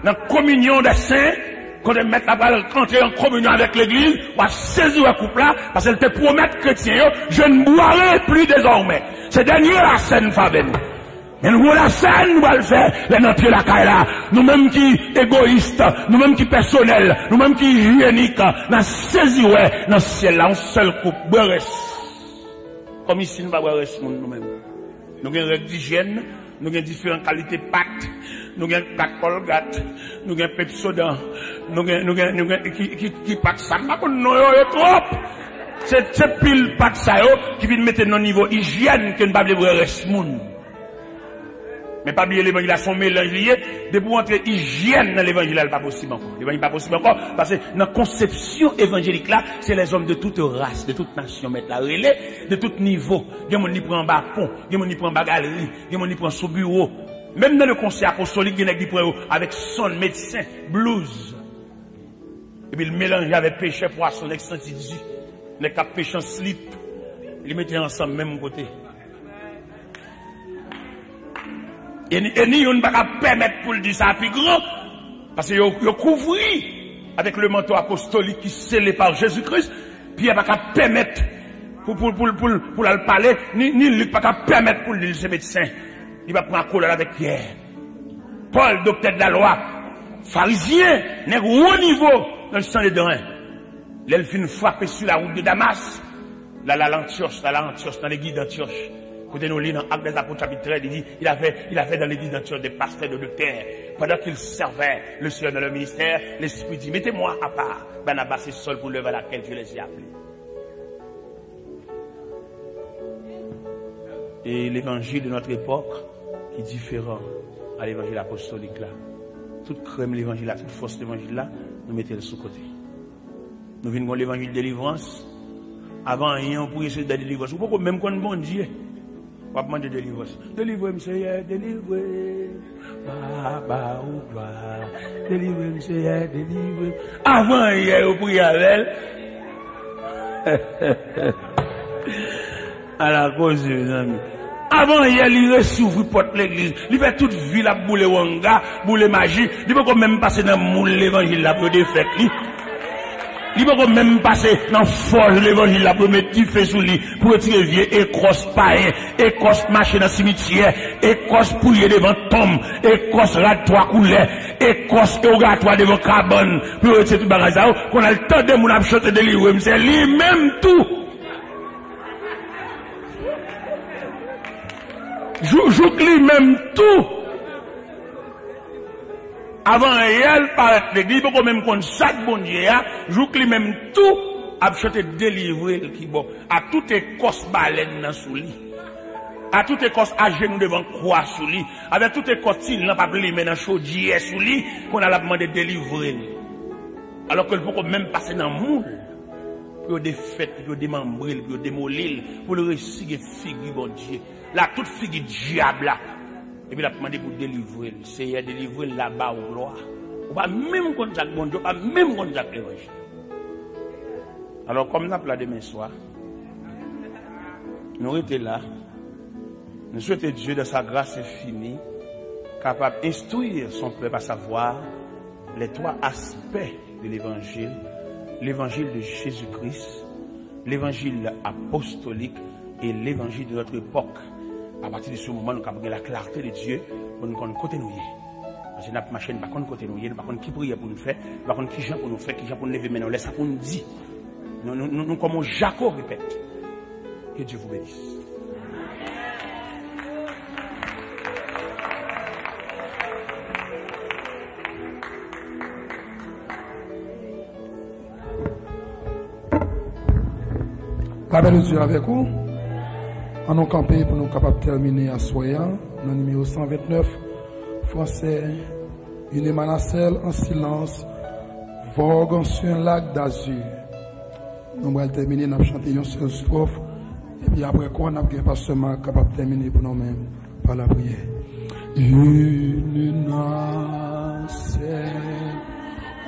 nan kominyon dè sen, kote Mèt la pral antre an kominyon avèk legliz, w a sezi wè koup la, paske l te pwomèt kretyen yo, je ne boirai plus désormais. Se dènye lasèn favè nou. Men nouvo lasèn nou pral fè lè n antre lakay la. Nou menm ki egoyis, nou menm ki pèsonèl, nou menm ki ijyenik, n a sezi wè nan syèl la, yon sèl koup, bwè rès. Kòm isi, nou pa bwè rès moun nou menm. Nou gen règ dijyèn, nou gen diferan kalite pat, nou gen pat Kòlgat, nou gen Pepsodent, nou gen, nou gen, nou gen, ki, ki, ki pat sa, m pa konn non yo, yo twòp. Se, se pil pat sa yo ki vin mete n nan nivo ijyèn ke n pa vle bwè rès moun. Men pa bliye levanjil la se yon melanj li ye. Depi w antre ijyèn nan levanjil la, li pa posib ankò. Levanjil pa posib ankò, paske nan konsepsyon evanjelik la, se lèzòm de tout ras, de tout nasyon, Mèt la rele, de tout nivo. Gen moun li pran anba pon, gen moun li pran anba galri, gen moun li pran sou biwo. Menm nan le konsèy apostolik, gen nèg li pran yo avèk sòn, medsen, blouz. Epi l melanje avèk pechè pwason, nèg santi di, nèg k ap peche an slip, li mete yo ansanm menm kote. E ni, e ni youn pa ka pèmèt pou l di sa pi gran, paske yo, yo kouvri avèk le manto apostolik ki sele pa Jezi Kris. Pyè pa ka pèmèt pou, pou, pou, pou, pou l al pale, ni, ni Lik pa ka pèmèt pou l di l se medsen. Li pa pran akolad avèk Pyè. Pòl, doktè de la lwa, farizyen, nèg wo nivo nan Sanedren. Lè l fin frape sou la wout de Damas, l al Antyòch, l al Antyòch, nan legliz d'Antyòch. Kote nou li nan Actes des Apôtres, chapitre treize, li di, il avait, il avait dans l'église d'Antioche des pasteurs, des docteurs. Pendant qu'ils servaient le Seigneur dans leur ministère, l'Esprit dit, mettez-moi à part Barnabas et Saul pour l'œuvre à laquelle Dieu les a appelés. E levanjil de notre époque ki diferan a levanjil apostolik la. Tout krèm levanjil la, tout fòs levanjil la, nou mete l sou kote. Nou vin gon levanjil delivrans. Avan anyen, ou priye se de delivrans. Ou poko menm konn Bondye. W ap mande delivrans. Delivre m, Seyè, delivre m. Papa ou glwa. Delivre m, Seyè, delivre m. Avan yè, yo priye avè l. Ala koze, mezanmi. Avan yè, li resouvri pòt legliz. Li fè tout vi l ap boule wanga, boule maji. Li poko menm pase nan moul levanjil la pou yo defèt li. Li poko menm pase nan fòj levanjil la pou yo met dife sou li, pou retire vye ekòs payen, ekòs mache nan simityè, ekòs priye devan tonm, ekòs rad twa koulè, ekòs ewogatwa devan kabann, pou yo retire tout bagay sa yo. Konn al tande moun ap chante delivre m, se li menm tou. Jou, jouk li menm tou. Avan yè l parèt legliz, li poko menm konn sa k Bondye a, jouk li menm tou ap chante delivre l ki bon. A tout ekòs balèn nan sou li. A tout ekòs ajenou devan kwa sou li. Avèk tout ekòs ti lanp ap limen nan chodyè sou li, kounye a l ap mande delivre l. Alòske l poko menm pase nan moul. Pou yo defèt li, pou yo demanbre l, pou yo demoli l, pou l resi gen figi Bondye. La tout figi dyab la. Epi l ap mande pou delivre l. Seyè, delivre l, la ba ou glwa. Ou pa menm konn sa k Bondye, ou pa menm konn sa k levanjil. Alò, kòm n ap la demen swa, nou rete la. Nou swete Dye, dans sa grâce infinie, kapab instruire son peuple, à savoir les trois aspects de l'évangile, l'évangile de Jésus-Christ, l'évangile apostolique et l'évangile de notre époque. À partir de ce moment, nou kapab gen la clarté de Dieu pou nou konn kote nou ye. Paske n ap mache, n pa konn kote nou ye, n pa konn ki priyè pou n fè, n pa konn ki jan pou nou fè, ki jan pou n leve men nou, lè sa pou n di. Nou, nou, nou, nou kòm yon jako repèt. Que Dieu vous bénisse. Lapè de Dye avèk ou. Ann nou kanpe pou nou kapab tèmine aswè a nan nimewo san vennèf, fransè, Une Manasel en silence, vogue sur un lac d'azur. Nou pral tèmine, n ap chante yon sèl stwòf, epi apre kò, n ap gen pastè Marc kapab tèmine pou nou menm pa lapriyè. Une nacelle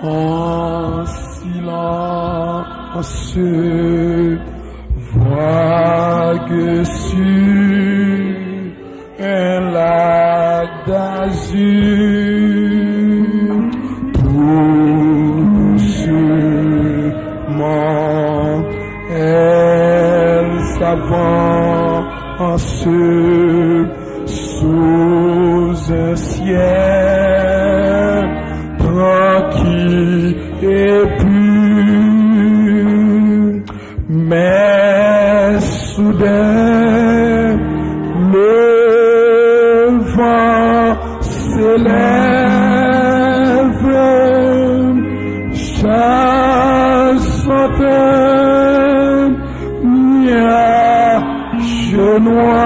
en silence, vogue sur un lac d'azur. Tout doucement, elle s'avance sous un ciel tranquille et pur. Mais soudain, le vent s'élève, chassant un nuage noir,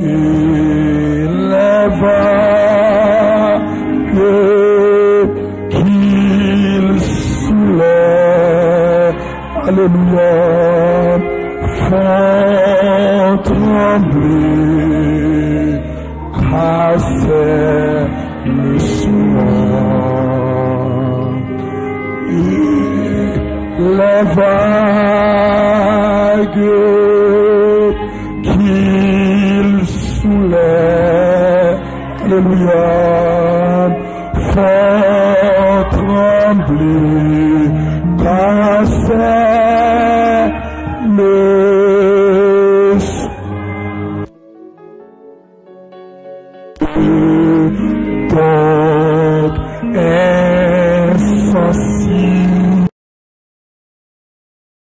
et les vagues qu'il soulève, alléluia, font trembler, cassent le soir. Et les vagues qu'il soulève, alléluia, font trembler, cassent le soir.